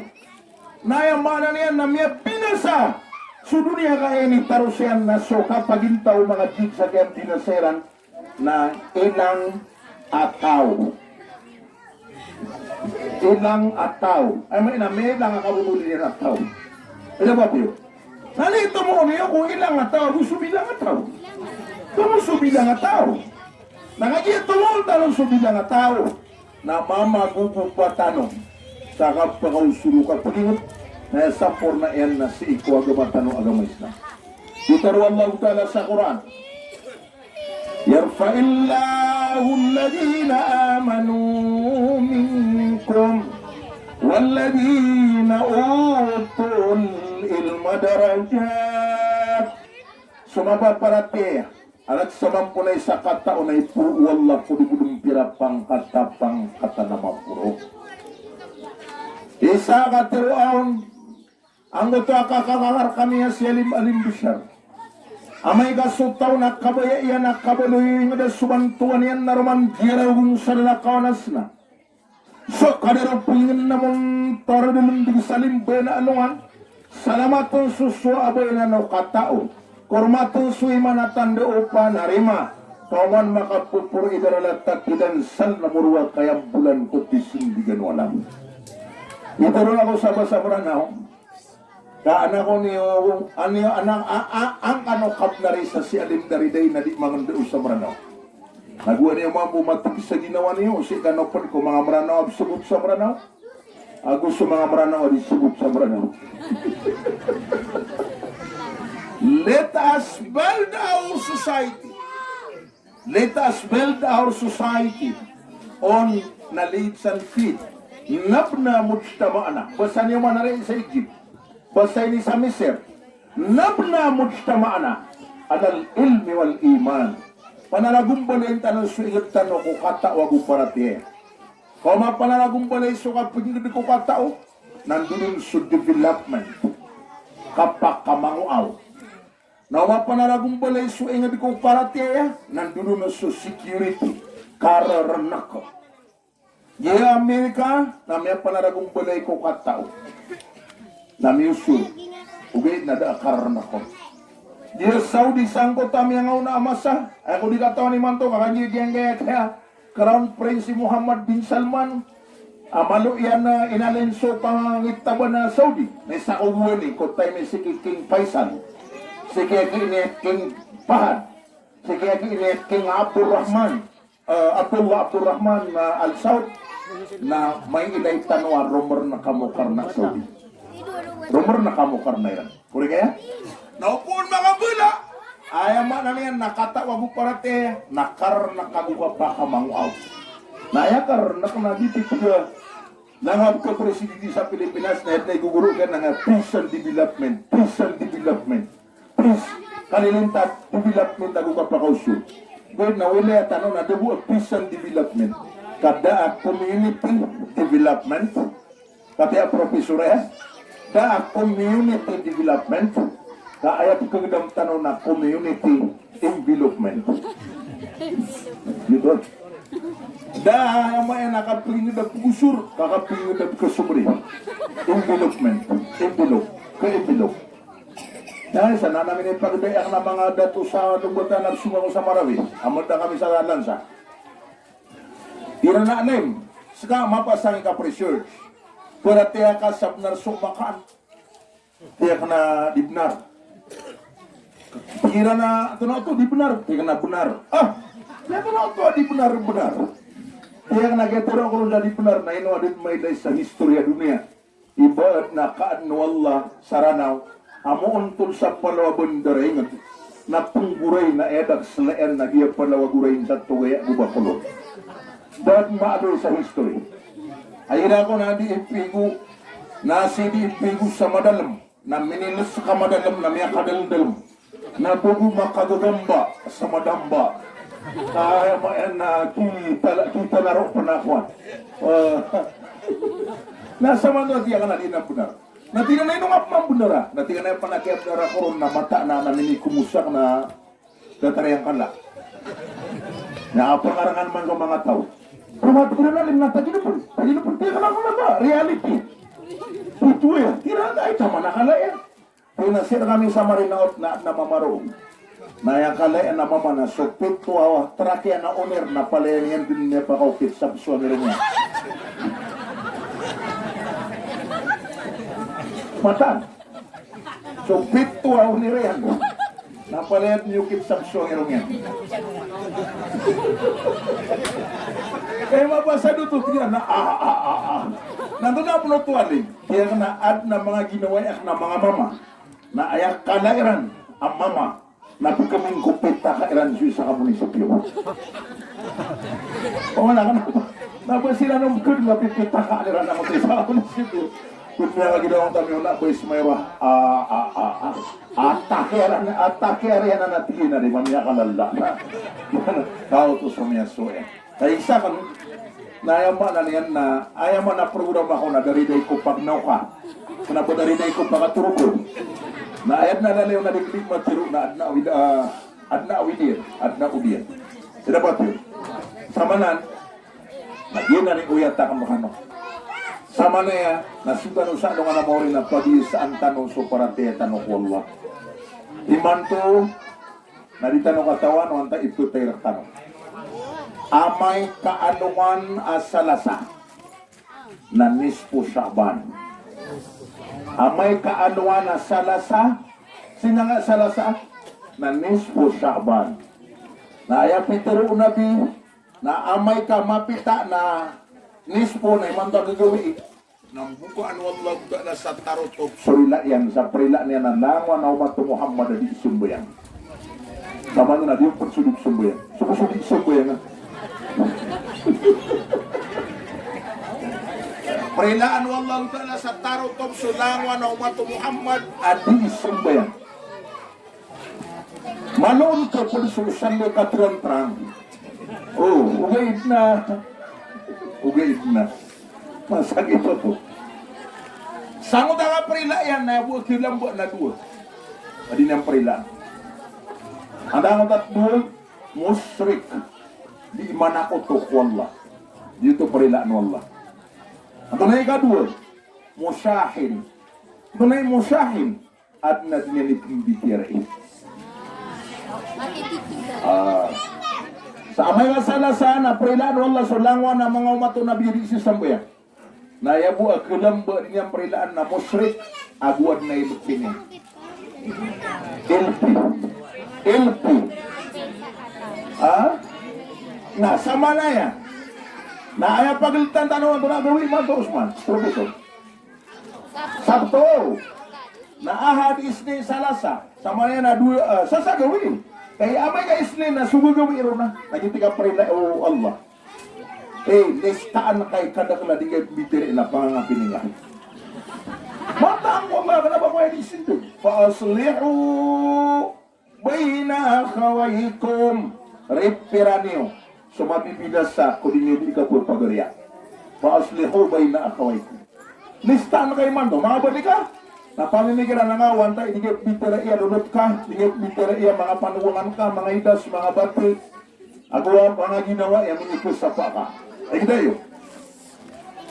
na aya maana niyan na miyabinasa so doniya ka initaros iyan na so kapagintaw o manga jinn sa kiyabinasa iran na ilang a taw. Ilang a taw. Aya maana na milang a kaboboli iran a taw. Aya ba piyo? Na aya tomo niyo ko ilang a taw, ago so bilang a taw. Tomo so bilang a taw. Na kagiya tomo tano so bilang a taw, na mamagogopa tano sa kapakaosoro, kapagingd, na aya samporna iyan na sii ko agama tano a agama Islam. Pitharo o Allahu Ta'ala sa Qur'an, "Yarfa'illahu alladhina amanu minkum walladhina utul ilma darajat." So mapaparatiyaya, anak sa mambo na isa katao na iporo o Allah ko di bo dn pira pangkat a pangkat a maporo. Isa ka tero aon, anggoto a kakakar kami a si Alim, Alim Bishar. Amay ka so taw na kabaya iyan a kabaloy inged a so bantowan iyan na roman di a ragon sa dalakawan a sena. So kadero pingin na mon toro delen di salim bena alongan. Salamat on so so a bena no katao. Kormat on so iman a tanda o panarima. Kaoman makapupur idara latak idan sal na murwa kayambulan ko tisin di gano alam. Itoro ako sa basa Mranaw. Ka anak ko niyo, aniyo, anak, a, a, ang ano kap na rin sa si Alim Daridai na di mangenda o sa Mranaw. Nago niyo mambo matig sa ginawa niyo, si kano ped ko manga Mranaw, absubot sa Mranaw. Ago so manga Mranaw, adi subot sa Mranaw. Let us build our society. Let us build our society on knowledge and faith. Nabna mujtama'ana. Basa niyo man ari sa Egypt. Basa ini sa Misir. Nabna mujtama'ana alal ilmi wal iman. Panaragombalayin tano so inged tano ko katao ago paratiyaya. Ka o mapanaragombalay so kapenged ko katao, nandodon so development. Kapakamangoaw. Na o mapanaragombalay so inged ko paratiyaya, nandodon so security, karerenek. Giya Amerika na miyapanaragombalay ko katao na miyosor, ogaid na da a karerenek on. Giya Saudi sangkoto a miyangaona a masa, aya ko di katawan imanto, ka kagiya giyangkaya Crown Prince si Mohammed bin Salman, a malo iyan a inalin so pangitaban a Saudi. Na isa ko gowani ko time i siki King Faisal, siki ini King Fahad, siki ini King Abdul Rahman, eh, Abdullah Abdul Rahman, eh, Al Saud. Na mailay tano a romer na kamo karna Saudi. Romer na kamo karna Iran. Korek aya? Na opama makabala, aya maana niyan na katao ago paratiyaya, na karna kago kapakamangoaw. Na aya karna kena di titida. Na nga ko presidente sa Pilipinas, na aya igogoro ka na nga peace and development, peace and development. Peace, kalilintad, development ago kapakaosor. Gowani na wilaya tano na da bo a peace and development. Ka da a community development, Katii a professor, eh? Da a community development, ka aya pkagdam tano na community envelopment. Giyoto. Da aya maana kapngd a pgosor, ka kapngd a pkasomri. Envelopment, envelope, ka-envelope. Na isa na namin ipagdaya na manga dato sa Lubatan a sumako sa Marawi. Amay da kami sa Lansa. Iran a alim, ska mapasang i kap-research. Paratiyaya ka sa bnar so makaan. Tiyak na di bnar. Iran a, ito na oto, di bnar. Tiyak na bnar. Ah, ito na oto, di bnar, bnar. Tiyak na giyatero ko ron da di bnar. Na ino a di mailay sa historia doniya. Ibarat na kaadn o Allah sa Ranaw a moon tol sa palaw a bandar a ingd na pnggoray na aya da kslaan na giya palaw a gorayn sa togaya go Bacolod. Da dn maadol sa history. Ay ira ko na di ipigo, na si di ipigo sa madalm, na miniles ka madalm, na miyakadalmdalm. Na bo bo makagagamba sa madamba. Kaya mayan na kita, kita na ro pn a kowan. Ah, na sa man na tiyak na di na bnar. Na tig iran a ino nga pman bnar a. Na tig iran a pn a kiyabnar ako ron na mata na, na minikomosak na datar iyan kala. Na pangarangan man ko manga taw. Pero mata ko ron a lim na tagino pn. Tagino pn tiyak na kala ba? Reality. Ito iyan. Tig iran a ay taman a kala iyan. Pinasir kami sa Marinaot na, na mama ron. Na aya kala iyan a mama na so pito a trak iyan a owner na palaya niyan dn miyapakaokit sa bso a mirong iyan. Mataan. So pito a owner iyan na palaya dn miyokit sa bso a mirong iyan. Kaya mabasa do to tiyan na, ah, ah, ah, ah. Nandun na pn oto a lim. Kaya na adn a manga ginawai akn a manga mama. Na aya kala iran a mama na pkhamin ko pitaka iran so isa ka munisipyo. O, na, na ba sila nung pkd na pipitaka iran a isa ka munisipyo. Pkd na lagi daw kami na ba ismaira. Ah, ah, ah, ah. Atake iran, atake iran na tig iyan a di mamaya kalala. Kaw to so miyasoya. Kaya isa kan Na aya maana niyan na, aya maana program ako na Daridai ko Pagnaoka. Kna ba Daridai ko Pagatorog. Na aya dn a lalayon a di kdip matero na adn a awid, ah, adn a awid iyan, adn a awid iyan. Ida ba tiyo? Samanan, na giyanan i oyat akn rkano. Samanaya, na so tano sa alongan a maori na pagiyasaan tano so paratiyaya tano ko Allah. Imanto, na di tano katawan o antaa i ptay rktano. Amay ka alongan a Salasa na nisfu Sha'ban. Amay ka alongan a Salasa, sinanga Salasa, na nisfu Sha'ban. Na aya pitharo o Nabi, na amay ka mapita na nisfu na imanto a gagawii. Na mbokaan o Allahu Ta'ala sa tarotop so rila iyan, sa prila niyan a langowan a omat o Muhammad a di sambayang. Samanto na di pn so di sambayang. So, so di sambayang, ah. Prilaan o Allahu Ta'ala sa tarotop so langowan a omat o Muhammad a di sambayang. Malo on ka pd so salli ka trang-trang. O, ogaid na. Ogaid na. Masakit oto. Sangoda ka prila iyan na bo a kilamba na dowa. Adi niyan prila. Anda angoda dowa, mushrik. Di iman ako to ko Allah. Di oto prilaan o Allah. Antonaa i ikadowa, mushahin. Antonaa i mushahin? Adn a di niyan ipmbitiyarai. Ah. Sa amay ka Salasa na prilaan o Allah so langowan a manga omat o Nabi a di sisambayang. Na aya bo a kilamba a di niyan prilaan na mushrik, ago adn a ilpi niyan. Ilpi. Ilpi. Ha? Na samanaya. Na aya pagltan tano antonaa gawii man to, Osman, Professor? Sabto. Na Ahad, Isnin, Salasa. Samanaya na dowa, ah, sasa gawii. Kay amay ka Isnin na so gagawii ron na, na giyoto i kaprila o Allah. Eh, listaan ka i kadakl a di ngka mbitiyarai na pangangapini ngka. Mataan ko Allah, kna ba ko aya di sindo. Fa aslihu baina akhawaykum. Ripira niyo so mabibinasa ko di niyo di kapagariya. Fa aslihu baina akhawaykum. Listaan ka imanto, manga bali ka. Na pamimikiran angka o antaa i di ngka mbitiyarai a lolot ka, di ngka mbitiyarai a manga panowangan ka, manga idas, manga bati. Ago a manga ginawa iyan a minikosapa ka. Ay, kita iyo.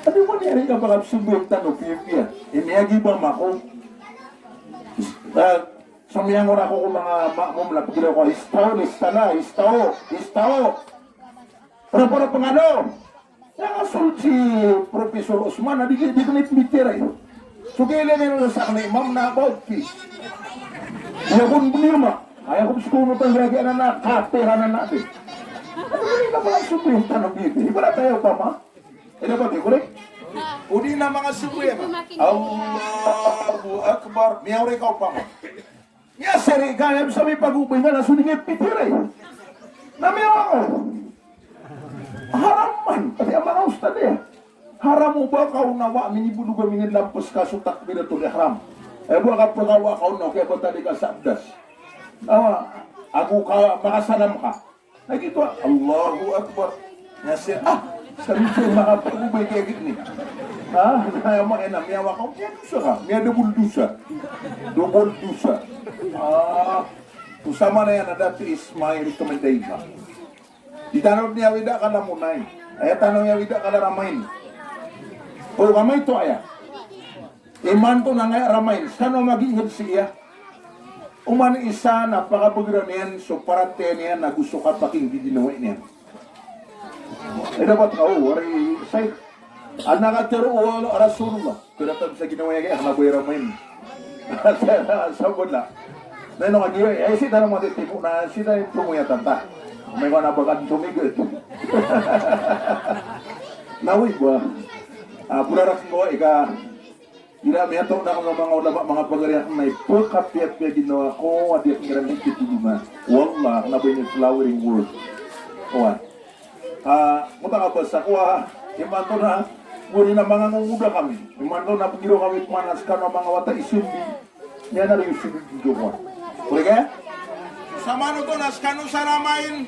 Adi man iyan i kapakapsambayang tano piyapiya. Iniyagiba mako. Ah, Somiyang ora ko ko manga makmum na pagiraw ko, "Istaw, istana, istaw, istaw." Para, para pangano. Aya kasold si Professor Osman na di, di kna i pmbitiyarai. So kailangan na sa kna imam na about peace. Aya kon bniyama. Aya ko bs ko mapangiragi anan a kapir anan a di. Ano ba di ka pala sumbay tano bibi? Ibarat aya opama. Ino ba di, korek? O di na manga sumbay, Allahu Akbar. Miyaori ka opama. Miyasari ka, aya bs a mipagobay nga na so di nga pitiyarai. Na miyawa ko. Haram man. Pati a manga ustad iyan. Haram o ba ka on a wa, minibolog a minilampas ka so takbiratul ihram. Aya bo a kapakawa ka on a, kaya ba tadi ka sabdas. Awa, ago ka makasalam ka. Na giyoto a, Allahu Akbar. Na siya, ah, sabi ko, makapagobay kaya gini. Ha? Na aya ma, ena, miyawa ka, miyadosa ka, miyadobol dosa. Dobol dosa. Ah, so samanaya na that is my recommendation. Di tano miyawida ka lamonay. Aya tano miyawida ka laramain. O, kamay to aya. Imanto na ngaya ramain, skano a magiingd sii aya. Oman i isa na pakabagiran iyan so paratiyaya niyan ago so kapakinggiginawa niyan. Ay, dapat ka, o, wari, say, ana ka tero o Rasulullah. Kaya dapat sa ginawa niya, kaya kna ba ramain. Sa, sa, sa bola. Na ino nga di, ay, sii tano matitimo na, sii tano ipmomoyatan ta. May ko na bakan tumigil. Nawi ba? Ah, burarak ko, ika, Ira, miyatoon ako ko manga ulama, manga pagari akn na ipkhapiyapiya ginawa ko a di akn iran di titolongan. Wallah, kna ba ini flowering word. Oway. Ah, mota ka ba sa ko a, imanto na, gori na manga ngongoda kami. Imanto na pagiraw kami pman a skano a manga wata i Sumbi. Niyan a ri o Sumbi ko. Korek? Samanoto na skano sa ramain.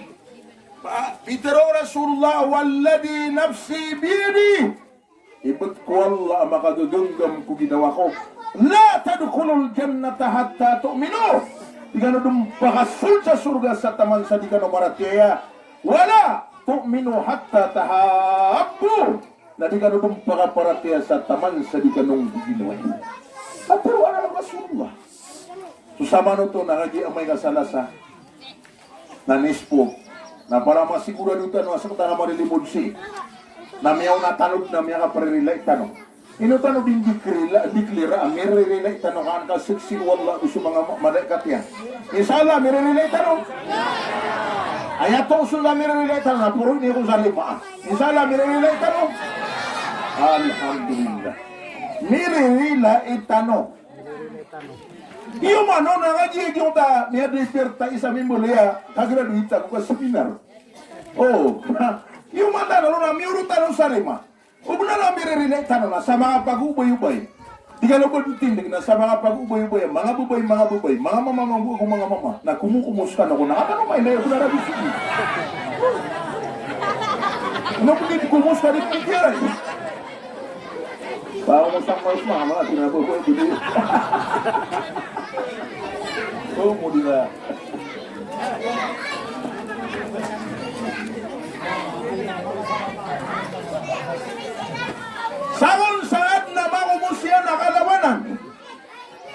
Pitharo o Rasulullah, "Walladhi nafsi biyadihi." Ibt ko Allah a makagaganggam ko ginawa ko. "La tadkhulul jannata hatta tu'minu." Di kano dn pakasold sa sorga sa taman sa di kano maratiyaya. "Wala tu'minu hatta tahabbu." Na di kano dn pakaparatiyaya sa taman sa di kano nggiginawai. Katharo anan o Rasulullah. So samanoto na kagiya amay ka Salasa na nispo, na para masigurado tano a sktano a marilimod sii, na miyaona tano dn a miyakapririlai tano. Ino tano dn dikri-, diklara a miririlai tano ka an ka saksi o Allah ago so manga ma-, malaikat iyan? Insha Allah, miririlai tano. Aya toos a miririlai tano na poro ini ko sa lima. Insha Allah, miririlai tano. Alhamdulillah. Miririlai tano. Iyo mano na kagiya giyoto a miyadesperta isa mimbaloy a kagraduate ako ka seminar. O, iyo man tano na miyorot tano sa lima. O bnar a miririlai tano na sa manga pagobay-obay. Di kano bo tindg na sa manga pagobay-obay, manga babay, manga babay, manga mama, manga babay, manga mama. Na komokomos kano ko na katano mailay o bnar a bisigi. Ino pn di komos ka di pikiran. Bago mo sa mas mama, di na bo ko di. O mo di na. Sagon sa adn a makomos iyan a kalawanan.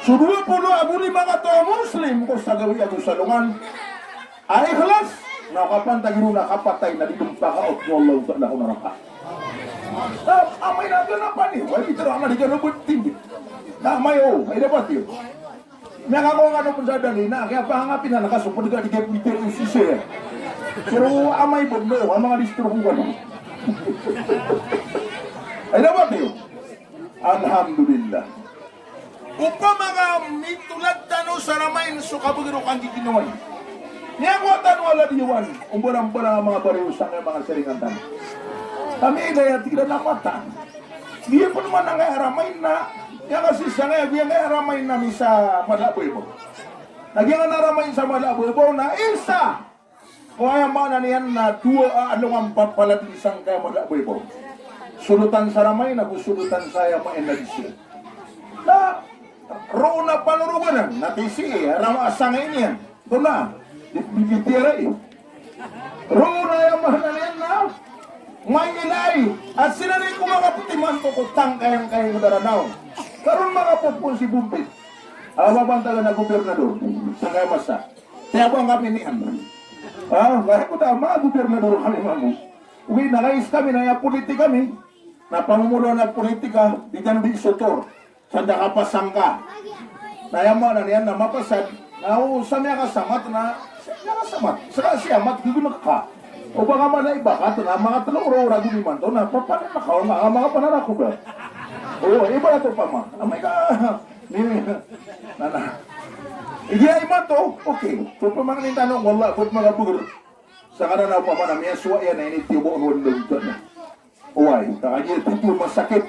So dowa polo ago lima kataw a Muslim ko sa gawii ago sa alongan a ikhlas, na o kapantagi ron na kapatay na di dn pakaot o Allahu Ta'ala ko naraka. Na amay na gana paniyo, ay, bitharo a madi kano bo tindg. Na amay o, ay, dapat iyo. Miyakakowa kano pn sa dani na kiyapangapina na kasopod ka di kiyapitharo o sisay. Pero amay bo, no, a manga distro ko kano. Ay, dapat iyo. Alhamdulillah. Opama ka mitolad tano sa ramain so kabagr o kanggiginawai. Miyakowa tano a ladiyawan o mbarambarang a manga bariyo sangkaya manga siringan tano. Kami i daya tig iran a mataan. Giya pn man angkaya ramain na, aya kasi sangkaya, giya angkaya ramain na misa mala a bayabaw. Na giya angkaya ramain sa mala a bayabaw na isa ko aya maana niyan na dowa a alongan papaladn sangkaya mala a bayabaw. Solotan sa ramain ago solotan sa aya maana na disi. Na roo na panoroganan na tisi, rama a sangkaya niyan. Oto na, di, di, di, di, di, roo na aya maana niyan na mailay a sinani ko manga pti imanto ko tangkayangkaya ko Daranaw. Karon manga popon si Bombit a babantagan a gobernador sangkaya masa. Tiyabang kami niyan. Ah, kaya ko ta manga gobernador kami mambo. Ogaid na kais kami na aya politika mi na pamomoloan a politika, di tano di sotor. Sa da kapasangka. Na aya maana niyan na mapasad. Na o sa miyakasamat na, sa miyakasamat. Saka si amat gign ka. O ba ka mala i bakat na manga tlo oro ragon imanto na papanan na ka o manga, manga panarakob da. O, ibarat opama. Amay ka, ni, na, na. Iya imanto, okay. So, pamangnin tano, wala, bot manga bugr. Saka na opama na miyasowa iyan na initiyo bo on wala. Oway, ka kagiya titho masakit.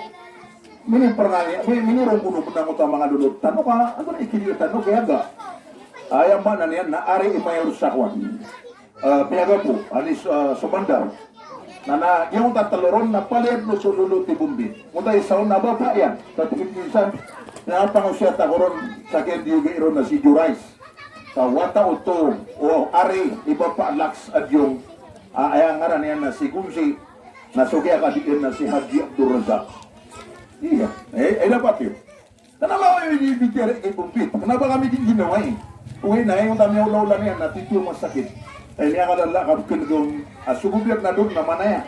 Miniprnaya, mi-, minironggono pn angkoto a manga lolot tano ka, antonaa i kiniya tano kaya ga. Aya maana niyan na ari i mayor sa kowan. Ah, piyagapo, anis, ah, Somandar. Na, na, giyangkoto a tlo ron na palaya dn oto so lolot i Bombit. Oto a isa on na bapa iyan, sa tig iyan minsan, na pangosiyat ako ron, sa kiyandiyogi ron na si Jorais. Sa wata oto, o, ari i Bapa Lax Adyong, a, aya ngaran iyan na si Gonzi, na so kiyakadi iyan na si Haji Abdul Razak. Iya, eh, eh, dapat iyo. Kna ba kami di, di, di, di, Bombit? Kna ba kami di ginawai? Oway na, aya onta miyaolaola niyan na titho masakit. Ay, miyakalala ka bkn gawm, a, so gobernador na manaya.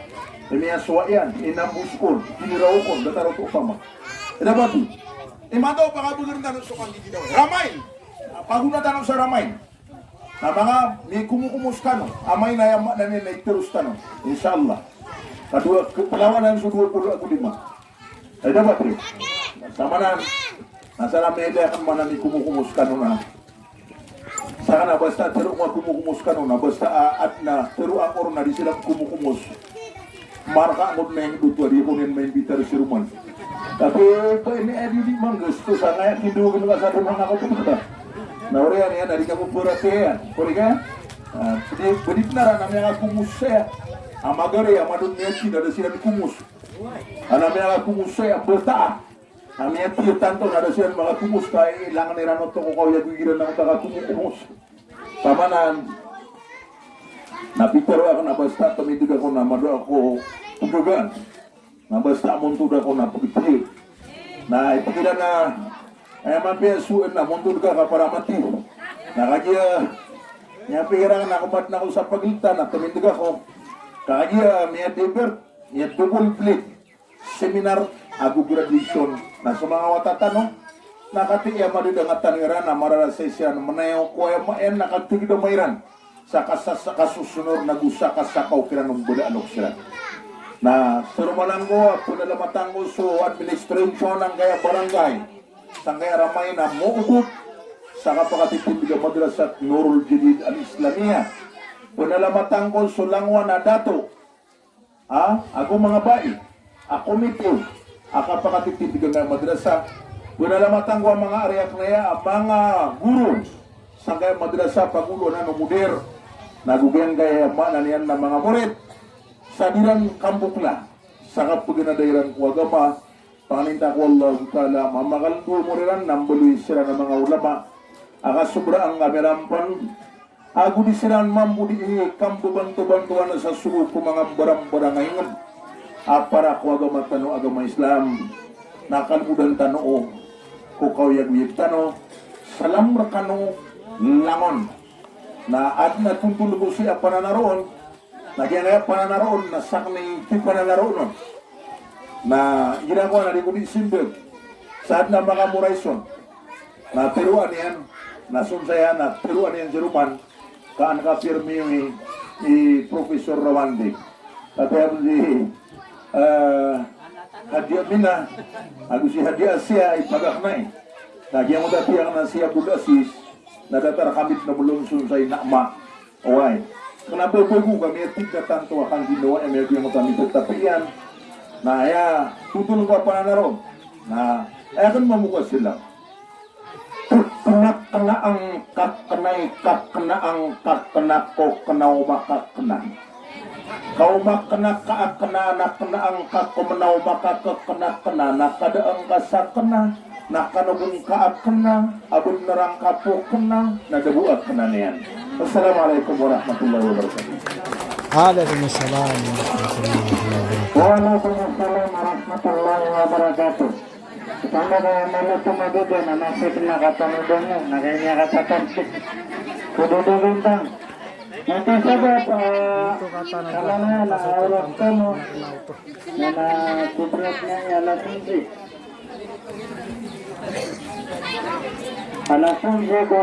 Ay, miyasowa iyan, inambos kon, kiniraw kon, datar oto opama. Ay, dapat iyo. Imanto, pakabagrn tano so kanggiginawai. Ramain. Pagona tano sa ramain. Na manga mikomokomos kano, amay na aya maana niyan na iteros tano. Insha Allah. Kadowa, k-, pelawanan so dowa polo ago lima. Ay, dapat iyo. Samanan. Na sa ramain da akn mana mikomokomos kano na. Sa kna basta tero nga komokomos kano na, basta a, adn a tero a koro na di siran komokomos. Marka angkoto na ingd oto a di ako niyan maimbitar si Roman. Tapi ba ini a di, di manggasto sa ngaya kindogan ka sa Roman ako pn ka. Na oriyan iyan a di ka poporatiyaya. Kori ka? Ah, pwede, pwede pn anan a miyakakomos saya a magari a madon miyatid a da siran komos. Anan a miyakakomos saya a bata a miyatid tanto na da siran makakomos ka ilangan iran oto ko kaoyagoy iran na oto a kakomos. Samanan na pitaro akn a basta tomindg ako na madoa ko pgagaan. Na basta montod ako na pgtiyg. Na itig iran a, eh, mapiya so na montod ka ka para mati. Na kagiya miyapikir akn a komadn ako sa paglta na tomindg ako. Kagiya miyadivert, miya-double blade seminar ago graduation na so manga wata tano. Na katii a madadanga tano iran a mararasay siran manayaw ko aya mayan na katigdama iran sa kasasa, kasosonor nago sa kasakaw kiran o mbala a loks iran. Na saro man angko a pnalamatan ko so administration angkaya barangay sangkaya ramay na moogot sa kapakatitindg a Madrasat Nurul Jadid Al-Islamiyah. Pnalamatan ko so langowan a dato a, ago manga bai a komite a kapakatitindg angkaya madrasa. Pnalamatan ko a manga ari akn aya a manga guro sangkaya madrasa, pagoloan o mudir, nago giyangkaya maana niyan na manga morit, sa di ran kambokla sa kapaganada iran ko agama. Panganin ta ko Allahu Ta'ala a mamakal ko omor iran na mbaloy siran a manga ulama a kasobraan kami ran pn ago di siran mambo di kambabantobantowan sa sogo ko manga mbarangbarang a ingd a para ko agama tano a agama Islam. Na kalmodan tano o ko kaoyagoyag tano, salam rkano langon. Na adn a tontol ko sii a pananaroon, na giyangkaya pananaroon na sakn i kipananaroon on. Na igira ko a na di ko di sindg sa adn a makamoray son. Na tharoan iyan, na sonsaya na tharoan iyan si Roman, ka an ka pirmi i, i Professor Rawandi. Katii a si, eh, Hadi Amina ago si Hadi Asiya i pagaknai. Na giyangkoto a tiyak na si Abdul Aziz, na datar kami na belum sonsay na ma. Oway. Kna ba bago kami a tig a tanto a kangginawai ami a giyangkoto a miptapik iyan. Na aya tontol ko a pananaroon na aya kn mambo ko a sila. Kakna, kna ang kakna i kakna ang kakna ko kna o makakna. Ka o makna ka a kna na kna ang ka ko mna o makakakna kna na kada ang ka sa kna na kano gn ka a kna a bnar ang ka po kna na da bo a kna niyan. Assalamu alaikum warahmatullahi wabarakatuh. Alaikum assalam warahmatullahi wabarakatuh. Wa alaikum assalam warahmatullahi wabarakatuh. Tanda ka mala to madodo na masik na katanodan mo, na kaya niya katatansik. Kododo bintang. Nanti sabab, ah, kalana na oras tano. Na na kubras na iya lasinsi. Alasinsi ko